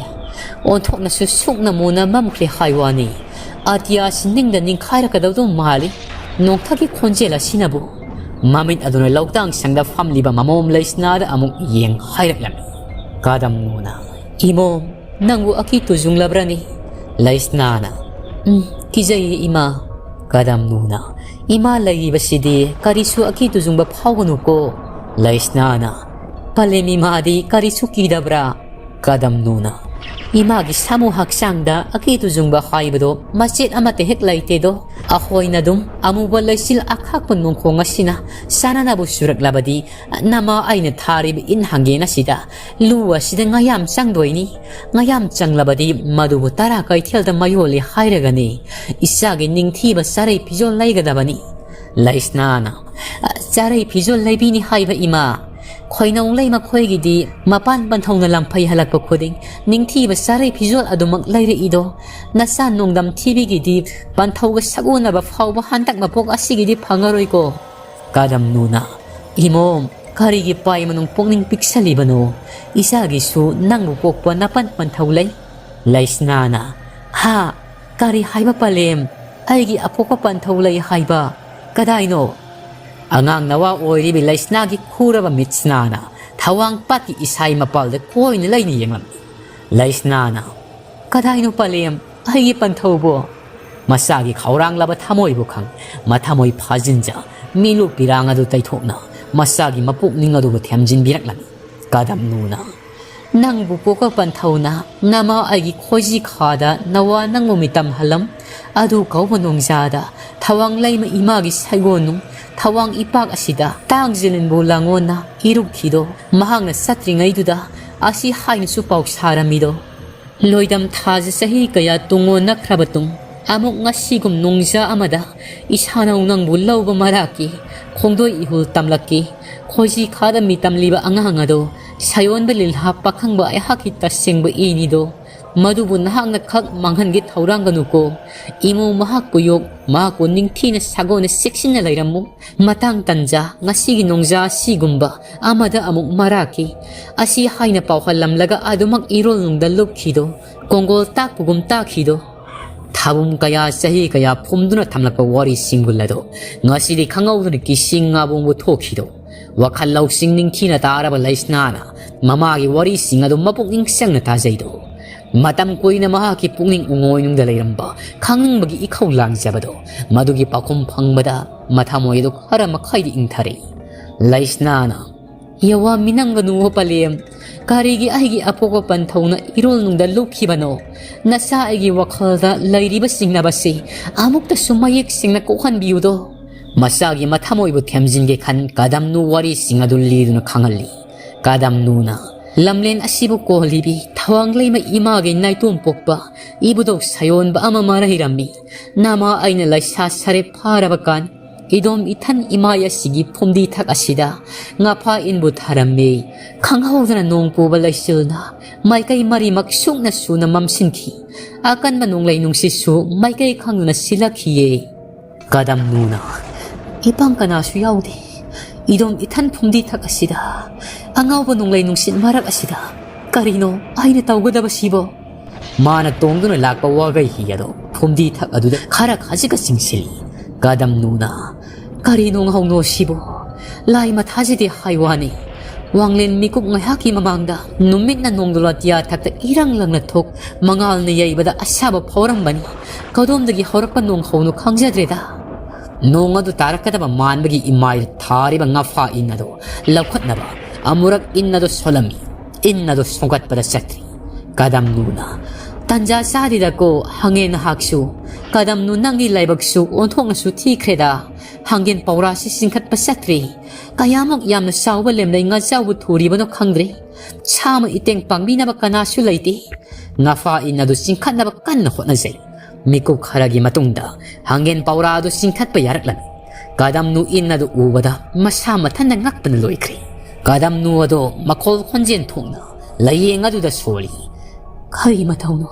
ꯑꯣꯟꯊꯣꯛꯅꯁꯨ ꯁꯨꯛꯅ ꯃꯨꯅ ꯃꯝꯈ꯭ꯔꯦ ꯍꯥꯏ ꯋꯥꯅꯤ꯫ ꯑꯇꯤꯌꯥꯁꯤ ꯅꯤꯡꯗ ꯅꯤꯡꯈꯥꯏꯔꯛꯀꯗꯧꯗꯧ ꯃꯥꯜꯂꯤ꯫ ꯅꯣꯡꯊꯛꯀꯤ ꯈꯣꯟꯖꯦꯜ ꯑꯁꯤꯅꯕꯨ?" ꯃꯃꯤꯠ ꯑꯗꯨꯅ ꯂꯧꯇꯥꯡ ꯁꯪꯗ ꯐꯝꯂꯤꯕ ꯃꯃꯣꯝ ꯂꯩꯁꯅꯥꯗ ꯑꯃꯨꯛ ꯌꯦꯡ ꯍꯥꯏꯔꯛꯂꯝꯃꯤ꯫ ꯀꯗꯝꯅꯨꯅ, "ꯏꯃꯣꯝ, ꯅꯪꯕꯨ ꯑꯀꯤ ꯇꯨꯖꯨꯡꯂꯕ꯭ꯔꯅꯤ?" ꯂꯩꯁꯅꯥꯅ, "ꯎꯝ, ꯀꯤꯖꯩꯌꯦ ꯏꯃꯥ꯫" ꯀꯗꯝꯅꯨꯅ, "ꯏꯃꯥ ꯂꯩꯔꯤꯕꯁꯤꯗꯤ ꯀꯔꯤꯁꯨ ꯑꯀꯤ ꯇꯨꯖꯨꯡꯕ ꯐꯥꯎꯒꯅꯨꯀꯣ꯫" ꯂꯩꯁꯅꯥꯅ, "ꯄꯂꯦꯝ ꯏꯃꯥꯗꯤ ꯀꯔꯤꯁꯨ ꯀꯤꯗꯕ꯭ꯔꯥ?" ꯀꯗꯝꯅꯨꯅ, "ꯏꯃꯥꯒꯤ ꯁꯥꯃꯨ ꯍꯛꯆꯥꯡꯗ ꯑꯀꯤ ꯇꯨꯖꯨꯡꯕ ꯍꯥꯏꯕꯗꯣ ꯃꯆꯦꯠ ꯑꯃꯠꯇ ꯍꯦꯛ ꯂꯩꯇꯦꯗꯣ꯫ ꯑꯩꯈꯣꯏꯅ ꯑꯗꯨꯝ ꯑꯃꯨꯕ ꯂꯩꯆꯤꯜ ꯑꯈꯥꯛꯄ ꯅꯣꯡꯈꯣꯡ ꯑꯁꯤꯅ ꯆꯥꯅꯅꯕ ꯁꯨꯔꯛꯂꯕꯗꯤ, ꯅꯃꯥ ꯑꯩꯅ ꯊꯥꯔꯤꯕ ꯏꯟ ꯍꯪꯒꯦꯟ ꯑꯁꯤꯗ, ꯂꯨ ꯑꯁꯤꯗ ꯉꯥꯌꯥꯝ ꯆꯪꯗꯣꯏꯅꯤ꯫ ꯉꯥꯌꯥꯝ ꯆꯪꯂꯕꯗꯤ ꯃꯗꯨꯕꯨ ꯇꯔꯥ ꯀꯩꯊꯦꯜꯗ ꯃꯌꯣꯜꯂꯤ ꯍꯥꯏꯔꯒꯅꯤ꯫ ꯏꯆꯥꯒꯤ ꯅꯤꯡꯊꯤꯕ ꯆꯥꯔꯩ ꯐꯤꯖꯣꯜ ꯂꯩꯒꯗꯕꯅꯤ꯫" ꯂꯩꯁꯅꯥꯅ, "ꯆꯥꯔꯩ ꯐꯤꯖꯣꯜ ꯂꯩꯕꯤꯅꯤ ꯍꯥꯏꯕ ꯏꯃꯥ? ꯈꯣꯏꯅꯧ ꯂꯩ ꯃꯈꯣꯏꯒꯤꯗꯤ ꯃꯄꯥꯟ ꯄꯟꯊꯧꯅ ꯂꯝꯐꯩ ꯍꯜꯂꯛꯄ ꯈꯨꯗꯤꯡ ꯅꯤꯡꯊꯤꯕ ꯆꯥꯔꯩ ꯐꯤꯖꯣꯜ ꯑꯗꯨꯃꯛ ꯂꯩꯔꯛꯏꯗꯣ꯫ ꯅꯆꯥ ꯅꯣꯡꯗꯝ ꯊꯤꯕꯤꯒꯤꯗꯤ ꯄꯟꯊꯧꯒ ꯁꯛꯎꯅꯕ ꯐꯥꯎꯕ ꯍꯟꯗꯛ ꯃꯄꯣꯛ ꯑꯁꯤꯒꯤꯗꯤ ꯐꯪꯉꯔꯣꯏꯀꯣ꯫" ꯀꯗꯝꯅꯨꯅ, "ꯏꯃꯣꯝ, ꯀꯔꯤꯒꯤ ꯄꯥꯏ ꯃꯅꯨꯡ ꯄꯨꯛꯅꯤꯡ ꯄꯤꯛꯁꯜꯂꯤꯕꯅꯣ? ꯏꯆꯥꯒꯤꯁꯨ ꯅꯪꯕꯨ ꯄꯣꯛꯄ ꯅꯄꯟ ꯄꯟꯊꯧ ꯂꯩ꯫ ꯂꯩꯁꯅꯥꯅ, ꯍꯥ? ꯀꯔꯤ ꯍꯥꯏꯕ ꯄꯂꯦꯝ? ꯑꯩꯒꯤ ꯑꯄꯣꯛꯄ ꯄꯟꯊꯧ ꯂꯩ ꯍꯥꯏꯕ? ꯀꯗꯥꯏꯅꯣ? ꯑꯉꯥꯡ ꯅꯋꯥ ꯑꯣꯏꯔꯤꯕꯤ ꯂꯩꯁꯅꯥꯒꯤ ꯈꯨꯔꯕ ꯃꯤꯠꯁꯅꯥꯅ ꯊꯋꯥꯡ ꯄꯥꯠꯀꯤ ꯏꯁꯥꯏ ꯃꯄꯥꯜꯗ ꯀꯣꯏꯅ ꯂꯩꯅ ꯌꯦꯡꯂꯝꯃꯤ꯫ ꯂꯩꯁꯅꯥꯅ, ꯀꯗꯥꯏꯅꯣ ꯄꯂꯦꯝ, ꯑꯩꯒꯤ ꯄꯟꯊꯧꯕꯣ? ꯃꯆꯥꯒꯤ ꯈꯧꯔꯥꯡꯂꯕ ꯊꯃꯣꯏꯕꯨ ꯈꯪ, ꯃꯊꯃꯣꯏ ꯐꯥꯖꯤꯟꯖ, ꯃꯤꯠꯂꯨ ꯄꯤꯔꯥꯡ ꯑꯗꯨ ꯇꯩꯊꯣꯛꯅ ꯃꯆꯥꯒꯤ ꯃꯄꯨꯛꯅꯤꯡ ꯑꯗꯨꯕꯨ ꯊꯦꯝꯖꯤꯟꯕꯤꯔꯛꯂꯝꯃꯤ꯫ ꯀꯗꯝꯅꯨꯅ, ꯅꯪꯕꯨ ꯄꯣꯛꯄ ꯄꯟꯊꯧꯅ ꯅꯃꯥ ꯑꯩꯒꯤ ꯈꯣꯏꯖꯤ ꯈꯥꯗ ꯅꯋꯥ ꯅꯪꯕꯨ ꯃꯤꯇꯝ ꯍꯜꯂꯝ꯫ ꯑꯗꯨ ꯀꯧꯕ ꯅꯣꯡꯖꯥꯗ ꯊꯋꯥꯡ ꯂꯩꯃ ꯏꯃꯥꯒꯤ ꯁꯩꯒꯣꯟꯅꯨꯡ ꯊꯋꯥꯡ ꯏꯄꯥꯛ ꯑꯁꯤꯗ ꯇꯥꯡꯖꯤꯂꯤꯟꯕꯨ ꯂꯥꯡꯉꯣꯟꯅ ꯏꯔꯨꯞꯈꯤꯗꯣ꯫ ꯃꯍꯥꯛꯅ ꯆꯠꯇ꯭ꯔꯤꯉꯩꯗꯨꯗ ꯑꯁꯤ ꯍꯥꯏꯅꯁꯨ ꯄꯥꯎ ꯁꯥꯔꯝꯃꯤꯗꯣ꯫ ꯂꯣꯏꯗꯝ ꯊꯥꯖ ꯆꯍꯤ ꯀꯌꯥ ꯇꯨꯡꯉꯣꯟꯅꯈ꯭ꯔꯕ ꯇꯨꯡ ꯑꯃꯨꯛ ꯉꯁꯤꯒꯨꯝ ꯅꯣꯡꯖꯥ ꯑꯃꯗ ꯏꯁꯥꯅꯧ ꯅꯪꯕꯨ ꯂꯧꯕ ꯃꯔꯥꯛꯀꯤ ꯈꯣꯡꯗꯣꯏ ꯏꯍꯨꯜ ꯇꯝꯂꯛꯀꯤ꯫ ꯈꯣꯏꯖꯤ ꯈꯥꯗ ꯃꯤꯇꯝꯂꯤꯕ ꯑꯉꯥꯡ ꯑꯗꯣ ꯁꯥꯌꯣꯟꯕ ꯂꯤꯜꯍꯥ ꯄꯥꯈꯪꯕ ꯑꯩꯍꯥꯛꯀꯤ ꯇꯁꯦꯡꯕ ꯏꯅꯤꯗꯣ꯫ ꯃꯗꯨꯕꯨ ꯅꯍꯥꯛꯅ ꯈꯛ ꯃꯥꯡꯍꯟꯒꯦ ꯊꯧꯔꯥꯡꯒꯅꯨꯀꯣ꯫ ꯏꯃꯨꯡ ꯃꯍꯥꯛꯄꯨ ꯌꯣꯛ, ꯃꯍꯥꯛꯄꯨ ꯅꯤꯡꯊꯤꯅ ꯁꯥꯒꯣꯟꯅ ꯆꯦꯛꯁꯤꯟꯅ ꯂꯩꯔꯝꯃꯨ꯫ ꯃꯇꯥꯡ ꯇꯟꯖꯥ ꯉꯁꯤꯒꯤ ꯅꯣꯡꯖꯥ ꯑꯁꯤꯒꯨꯝꯕ ꯑꯃꯗ ꯑꯃꯨꯛ ꯃꯔꯥꯛꯀꯤ ꯑꯁꯤ ꯍꯥꯏꯅ ꯄꯥꯎꯍꯜꯂꯝꯂꯒ ꯑꯗꯨꯃꯛ ꯏꯔꯣꯜ ꯅꯨꯡꯗ ꯂꯨꯞꯈꯤꯗꯣ꯫ ꯀꯣꯡꯒꯣꯜ ꯇꯥꯛꯄꯒꯨꯝ ꯇꯥꯛꯈꯤꯗꯣ꯫ ꯊꯥꯕꯨꯝ ꯀꯌꯥ ꯆꯍꯤ ꯀꯌꯥ ꯐꯨꯝꯗꯨꯅ ꯊꯝꯂꯛꯄ ꯋꯥꯔꯤ ꯁꯤꯡꯒꯨꯜ ꯑꯗꯣ ꯉꯁꯤꯗꯤ ꯈꯪꯍꯧꯗꯅ ꯀꯤꯁꯤꯡ ꯉꯥꯕꯣꯡꯕꯨ ꯊꯣꯛꯈꯤꯗꯣ꯫ ꯋꯥꯈꯜ ꯂꯧꯁꯤꯡ ꯅꯤꯡꯊꯤꯅ ꯇꯥꯔꯕ ꯂꯩꯁꯅꯥꯅ ꯃꯃꯥꯒꯤ ꯋꯥꯔꯤꯁꯤꯡ ꯑꯗꯨ ꯃꯄꯨꯛꯅꯤꯡ ꯆꯪꯅ ꯇꯥꯖꯩꯗꯣ꯫ ꯃꯇꯝ ꯀꯨꯏꯅ ꯃꯍꯥꯛꯀꯤ ꯄꯨꯛꯅꯤꯡ ꯎꯉꯣꯏꯅꯨꯡꯗ ꯂꯩꯔꯝꯕ ꯈꯪꯅꯤꯡꯕꯒꯤ ꯏꯈꯧ ꯂꯥꯡꯖꯕꯗꯣ, ꯃꯗꯨꯒꯤ ꯄꯥꯎꯈꯨꯝ ꯐꯪꯕꯗ ꯃꯊꯃꯣꯏ ꯑꯗꯨ ꯈꯔ ꯃꯈꯩꯗꯤ ꯏꯪꯊꯔꯦ꯫ ꯂꯩꯁꯅꯥꯅ, ꯌꯥꯋꯥ ꯃꯤꯅꯝꯒꯅꯨꯋꯣ ꯄꯂꯦꯝ꯫ ꯀꯔꯤꯒꯤ ꯑꯩꯒꯤ ꯑꯄꯣꯛꯄ ꯄꯟꯊꯧꯅ ꯏꯔꯣꯜꯅꯨꯡꯗ ꯂꯨꯞꯈꯤꯕꯅꯣ? ꯅꯆꯥ ꯑꯩꯒꯤ ꯋꯥꯈꯜꯗ ꯂꯩꯔꯤꯕ ꯆꯤꯡꯅꯕꯁꯤ ꯑꯃꯨꯛꯇꯁꯨ ꯃꯌꯦꯛ ꯁꯦꯡꯅ ꯀꯣꯛꯍꯟꯕꯤꯌꯨꯗꯣ꯫ ꯃꯆꯥꯒꯤ ꯃꯊꯃꯣꯏꯕꯨ ꯊꯦꯝꯖꯤꯟꯒꯦ ꯈꯟ ꯀꯗꯝꯅꯨ ꯋꯥꯔꯤꯁꯤꯡ ꯑꯗꯨ ꯂꯤꯗꯨꯅ ꯈꯪꯍꯜꯂꯤ꯫ ꯀꯗꯝꯅꯨꯅ, ꯂꯝꯂꯦꯟ ꯑꯁꯤꯕꯨ ꯀꯣꯜꯂꯤꯕꯤ ꯊꯋꯥꯡ ꯂꯩꯃ ꯏꯃꯥꯒꯤ ꯅꯥꯏꯇꯣꯝ ꯄꯣꯛꯄ ꯏꯕꯨꯙꯧ ꯁꯥꯌꯣꯟꯕ ꯑꯃ ꯃꯔꯩꯔꯝꯃꯤ꯫ ꯅꯃꯥ ꯑꯩꯅ ꯂꯩꯁꯥ ꯁꯔꯦꯞ ꯐꯥꯔꯕ ꯀꯥꯟ ꯏꯗꯣꯝ ꯏꯊꯟ ꯏꯃꯥꯏ ꯑꯁꯤꯒꯤ ꯐꯨꯝꯗꯤ ꯊꯛ ꯑꯁꯤꯗ ꯉꯥꯐꯥ ꯏꯟꯕꯨ ꯊꯥꯔꯝꯃꯤ꯫ ꯈꯪꯍꯧꯗꯅ ꯅꯣꯡ ꯄꯨꯕ ꯂꯩꯆꯤꯜꯅ ꯃꯥꯏꯀꯩ ꯃꯔꯤꯃꯛ ꯁꯨꯛꯅ ꯁꯨꯅ ꯃꯝꯁꯤꯟꯈꯤ꯫ ꯑꯀꯟꯕ ꯅꯣꯡꯂꯩ ꯅꯨꯡꯁꯤꯠꯁꯨ ꯃꯥꯏꯀꯩ ꯈꯪꯗꯅ ꯁꯤꯜꯂꯛꯈꯤꯌꯦ꯫ ꯀꯗꯝꯅꯨꯅ, ꯏꯄꯥꯡ ꯀꯅꯥꯁꯨ ꯌꯥꯎꯗꯦ꯫ "ꯏꯗꯣꯝ ꯏꯊꯟ ꯐꯨꯝꯗꯤ ꯊꯛ ꯑꯁꯤꯗ, ꯑꯉꯥꯎꯕ ꯅꯣꯡꯂꯩ ꯅꯨꯡꯁꯤꯠ ꯃꯔꯛ ꯑꯁꯤꯗ ꯀꯔꯤꯅꯣ ꯑꯩꯅ ꯇꯧꯒꯗꯕꯁꯤꯕꯣ?" ꯃꯥꯅ ꯇꯣꯡꯗꯨꯅ ꯂꯥꯛꯄ ꯋꯥꯒꯩ ꯍꯤ ꯑꯗꯣ ꯐꯨꯝꯗꯤ ꯊꯛ ꯑꯗꯨꯗ ꯈꯔ ꯈꯖꯤꯛꯀ ꯆꯤꯡꯁꯤꯜꯂꯤ꯫ ꯀꯗꯝꯅꯨꯅ, "ꯀꯔꯤꯅꯣ ꯉꯍꯧꯅꯣ ꯁꯤꯕꯣ? ꯂꯥꯏ ꯃꯊꯥꯁꯤꯗꯤ ꯍꯥꯏ ꯋꯥꯅꯤ꯫ ꯋꯥꯡꯂꯦꯟ ꯃꯤꯀꯨꯞ ꯉꯥꯏꯍꯥꯛꯀꯤ ꯃꯃꯥꯡꯗ ꯅꯨꯃꯤꯠꯅ ꯅꯣꯡꯗꯣꯜ ꯑꯇꯤꯌꯥ ꯊꯛꯇ ꯏꯔꯪ ꯂꯪꯅ ꯊꯣꯛ, ꯃꯉꯥꯜꯅ ꯌꯩꯕꯗ ꯑꯁꯥꯕ ꯐꯥꯎꯔꯝꯕꯅꯤ꯫ ꯀꯗꯣꯝꯗꯒꯤ ꯍꯧꯔꯛꯄ ꯅꯣꯡ ꯍꯧꯅꯣ ꯈꯪꯖꯗ꯭ꯔꯦꯗ꯫ ꯅꯣꯡ ꯑꯗꯨ ꯇꯥꯔꯛꯀꯗꯕ ꯃꯥꯟꯕꯒꯤ ꯏꯃꯥꯏꯗ ꯊꯥꯔꯤꯕ ꯉꯐꯥ ꯏꯟ ꯑꯗꯨ ꯂꯧꯈꯠꯅꯕ ꯑꯃꯨꯔꯛ ꯏꯟ ꯑꯗꯨ ꯁꯣꯜꯂꯝꯃꯤ꯫ ꯏꯟ ꯑꯗꯨ ꯁꯣꯟꯒꯠꯄꯗ ꯆꯠꯇ꯭ꯔꯤ꯫ ꯀꯗꯝꯅꯨꯅ, "ꯇꯟꯖꯥ ꯆꯥꯗꯦꯗꯀꯣ ꯍꯪꯉꯦ ꯅꯍꯥꯛꯁꯨ"꯫ "ꯀꯗꯝꯅꯨ, ꯅꯪꯒꯤ ꯂꯥꯏꯕꯛꯁꯨ ꯑꯣꯟꯊꯣꯛꯅꯁꯨ ꯊꯤꯈ꯭ꯔꯦꯗ꯫ ꯍꯪꯒꯦꯟ ꯄꯧꯔꯥꯁꯤ ꯆꯤꯡꯈꯠꯄ ꯆꯠꯇ꯭ꯔꯤ꯫ ꯀꯌꯥꯃꯨꯛ ꯌꯥꯝꯅ ꯆꯥꯎꯕ ꯂꯦꯝꯂꯩ ꯉꯥꯖꯥꯎꯕꯨ ꯊꯨꯔꯤꯕꯅꯣ ꯈꯪꯗ꯭ꯔꯦ꯫ ꯁꯥ ꯑꯃ ꯏꯇꯦꯡ ꯄꯥꯡꯕꯤꯅꯕ ꯀꯅꯥꯁꯨ ꯂꯩꯇꯦ"꯫ ꯉꯐꯥ ꯏꯟ ꯑꯗꯨ ꯆꯤꯡꯈꯠꯅꯕ ꯀꯟꯅ ꯍꯣꯠꯅꯖꯩ꯫ ꯃꯤꯀꯨꯞ ꯈꯔꯒꯤ ꯃꯇꯨꯡꯗ ꯍꯪꯒꯦꯟ ꯄꯧꯔꯥ ꯑꯗꯨ ꯆꯤꯡꯈꯠꯄ ꯌꯥꯔꯛꯂꯝꯃꯤ꯫ ꯀꯗꯝꯅꯨ ꯏꯟ ꯑꯗꯨ ꯎꯕꯗ ꯃꯁꯥ ꯃꯊꯟꯇ ꯉꯛꯄꯅ ꯂꯣꯏꯈ꯭ꯔꯦ꯫ ꯀꯗꯝꯅꯨ ꯑꯗꯣ ꯃꯈꯣꯜ ꯈꯣꯟꯖꯦꯜ ꯊꯣꯛꯅ ꯂꯥꯏꯌꯦꯡ ꯑꯗꯨꯗ ꯁꯣꯜꯂꯤ꯫ "ꯀꯔꯤ ꯃꯇꯧꯅꯣ?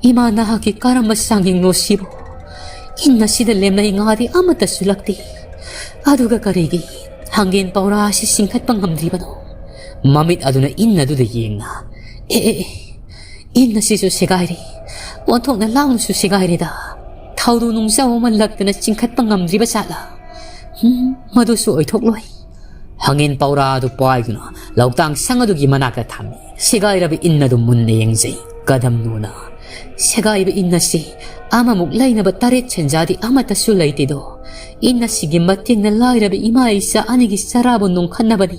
ꯏꯃꯥ, ꯅꯍꯥꯛꯀꯤ ꯀꯔꯝꯕ ꯆꯥꯡꯌꯦꯡꯅꯣ ꯁꯤꯕꯨ? ꯏꯟ ꯑꯁꯤꯗ ꯂꯦꯝꯂꯩ ꯉꯥꯗꯤ ꯑꯃꯠꯇꯁꯨ ꯂꯛꯇꯦ꯫ ꯑꯗꯨꯒ ꯀꯔꯤꯒꯤ ꯍꯪꯒꯦꯟ ꯄꯧꯔꯥ ꯑꯁꯤ ꯆꯤꯡꯈꯠꯄ ꯉꯝꯗ꯭ꯔꯤꯕꯅꯣ?" ꯃꯃꯤꯠ ꯑꯗꯨꯅ ꯏꯟ ꯑꯗꯨꯗ ꯌꯦꯡꯅ, "ꯑꯦ, ꯑꯦ, ꯑꯦ, ꯏꯟ ꯑꯁꯤꯁꯨ ꯁꯦꯒꯥꯏꯔꯦ꯫ ꯑꯣꯟꯊꯣꯛꯅ ꯂꯥꯎꯅꯁꯨ ꯁꯦꯒꯥꯏꯔꯦꯗ꯫ ꯊꯧꯗꯨ ꯅꯨꯡꯖꯥꯎ ꯑꯃ ꯂꯛꯇꯅ ꯆꯤꯡꯈꯠꯄ ꯉꯝꯗ꯭ꯔꯤꯕ ꯖꯥꯠꯂꯥ? ꯎꯝ, ꯃꯗꯨꯁꯨ ꯑꯣꯏꯊꯣꯛꯂꯣꯏ"꯫ ꯍꯪꯉꯦꯟ ꯄꯧꯔꯥ ꯑꯗꯨ ꯄꯥꯏꯗꯨꯅ ꯂꯧꯇꯥꯡ ꯁꯪ ꯑꯗꯨꯒꯤ ꯃꯅꯥꯛꯇ ꯊꯝꯃꯤ꯫ ꯁꯦꯒꯥꯏꯔꯕ ꯏꯟ ꯑꯗꯨ ꯃꯨꯟꯅ ꯌꯦꯡꯖꯩ꯫ ꯀꯗꯝꯅꯨꯅ, "ꯁꯦꯒꯥꯏꯕ ꯏꯟ ꯑꯁꯤ ꯑꯃꯃꯨꯛ ꯂꯩꯅꯕ ꯇꯔꯦꯠ ꯁꯦꯟꯖꯥꯗꯤ ꯑꯃꯠꯇꯁꯨ ꯂꯩꯇꯦꯗꯣ꯫ ꯏꯟ ꯑꯁꯤꯒꯤ ꯃꯇꯦꯡꯅ ꯂꯥꯏꯔꯕ ꯏꯃꯥ ꯏꯆꯥ ꯑꯅꯤꯒꯤ ꯆꯔꯥꯕꯨ ꯅꯣꯡꯈꯠꯅꯕꯅꯤ꯫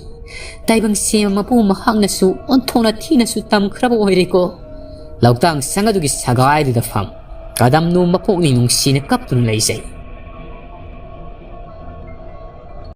ꯇꯥꯏꯕꯪ ꯁꯦꯝꯕ ꯃꯄꯨ ꯃꯍꯥꯛꯅꯁꯨ ꯑꯣꯟꯊꯣꯛꯅ ꯊꯤꯅꯁꯨ ꯇꯝꯈ꯭ꯔꯕ ꯑꯣꯏꯔꯦꯀꯣ"꯫ ꯂꯧꯇꯥꯡ ꯁꯪ ꯑꯗꯨꯒꯤ ꯁꯒꯥꯏꯗꯨꯗ ꯐꯝ ꯀꯗꯝꯅꯨ ꯃꯄꯣꯛꯅꯤ ꯅꯨꯡꯁꯤꯅ ꯀꯞꯇꯨꯅ ꯂꯩꯖꯩ꯫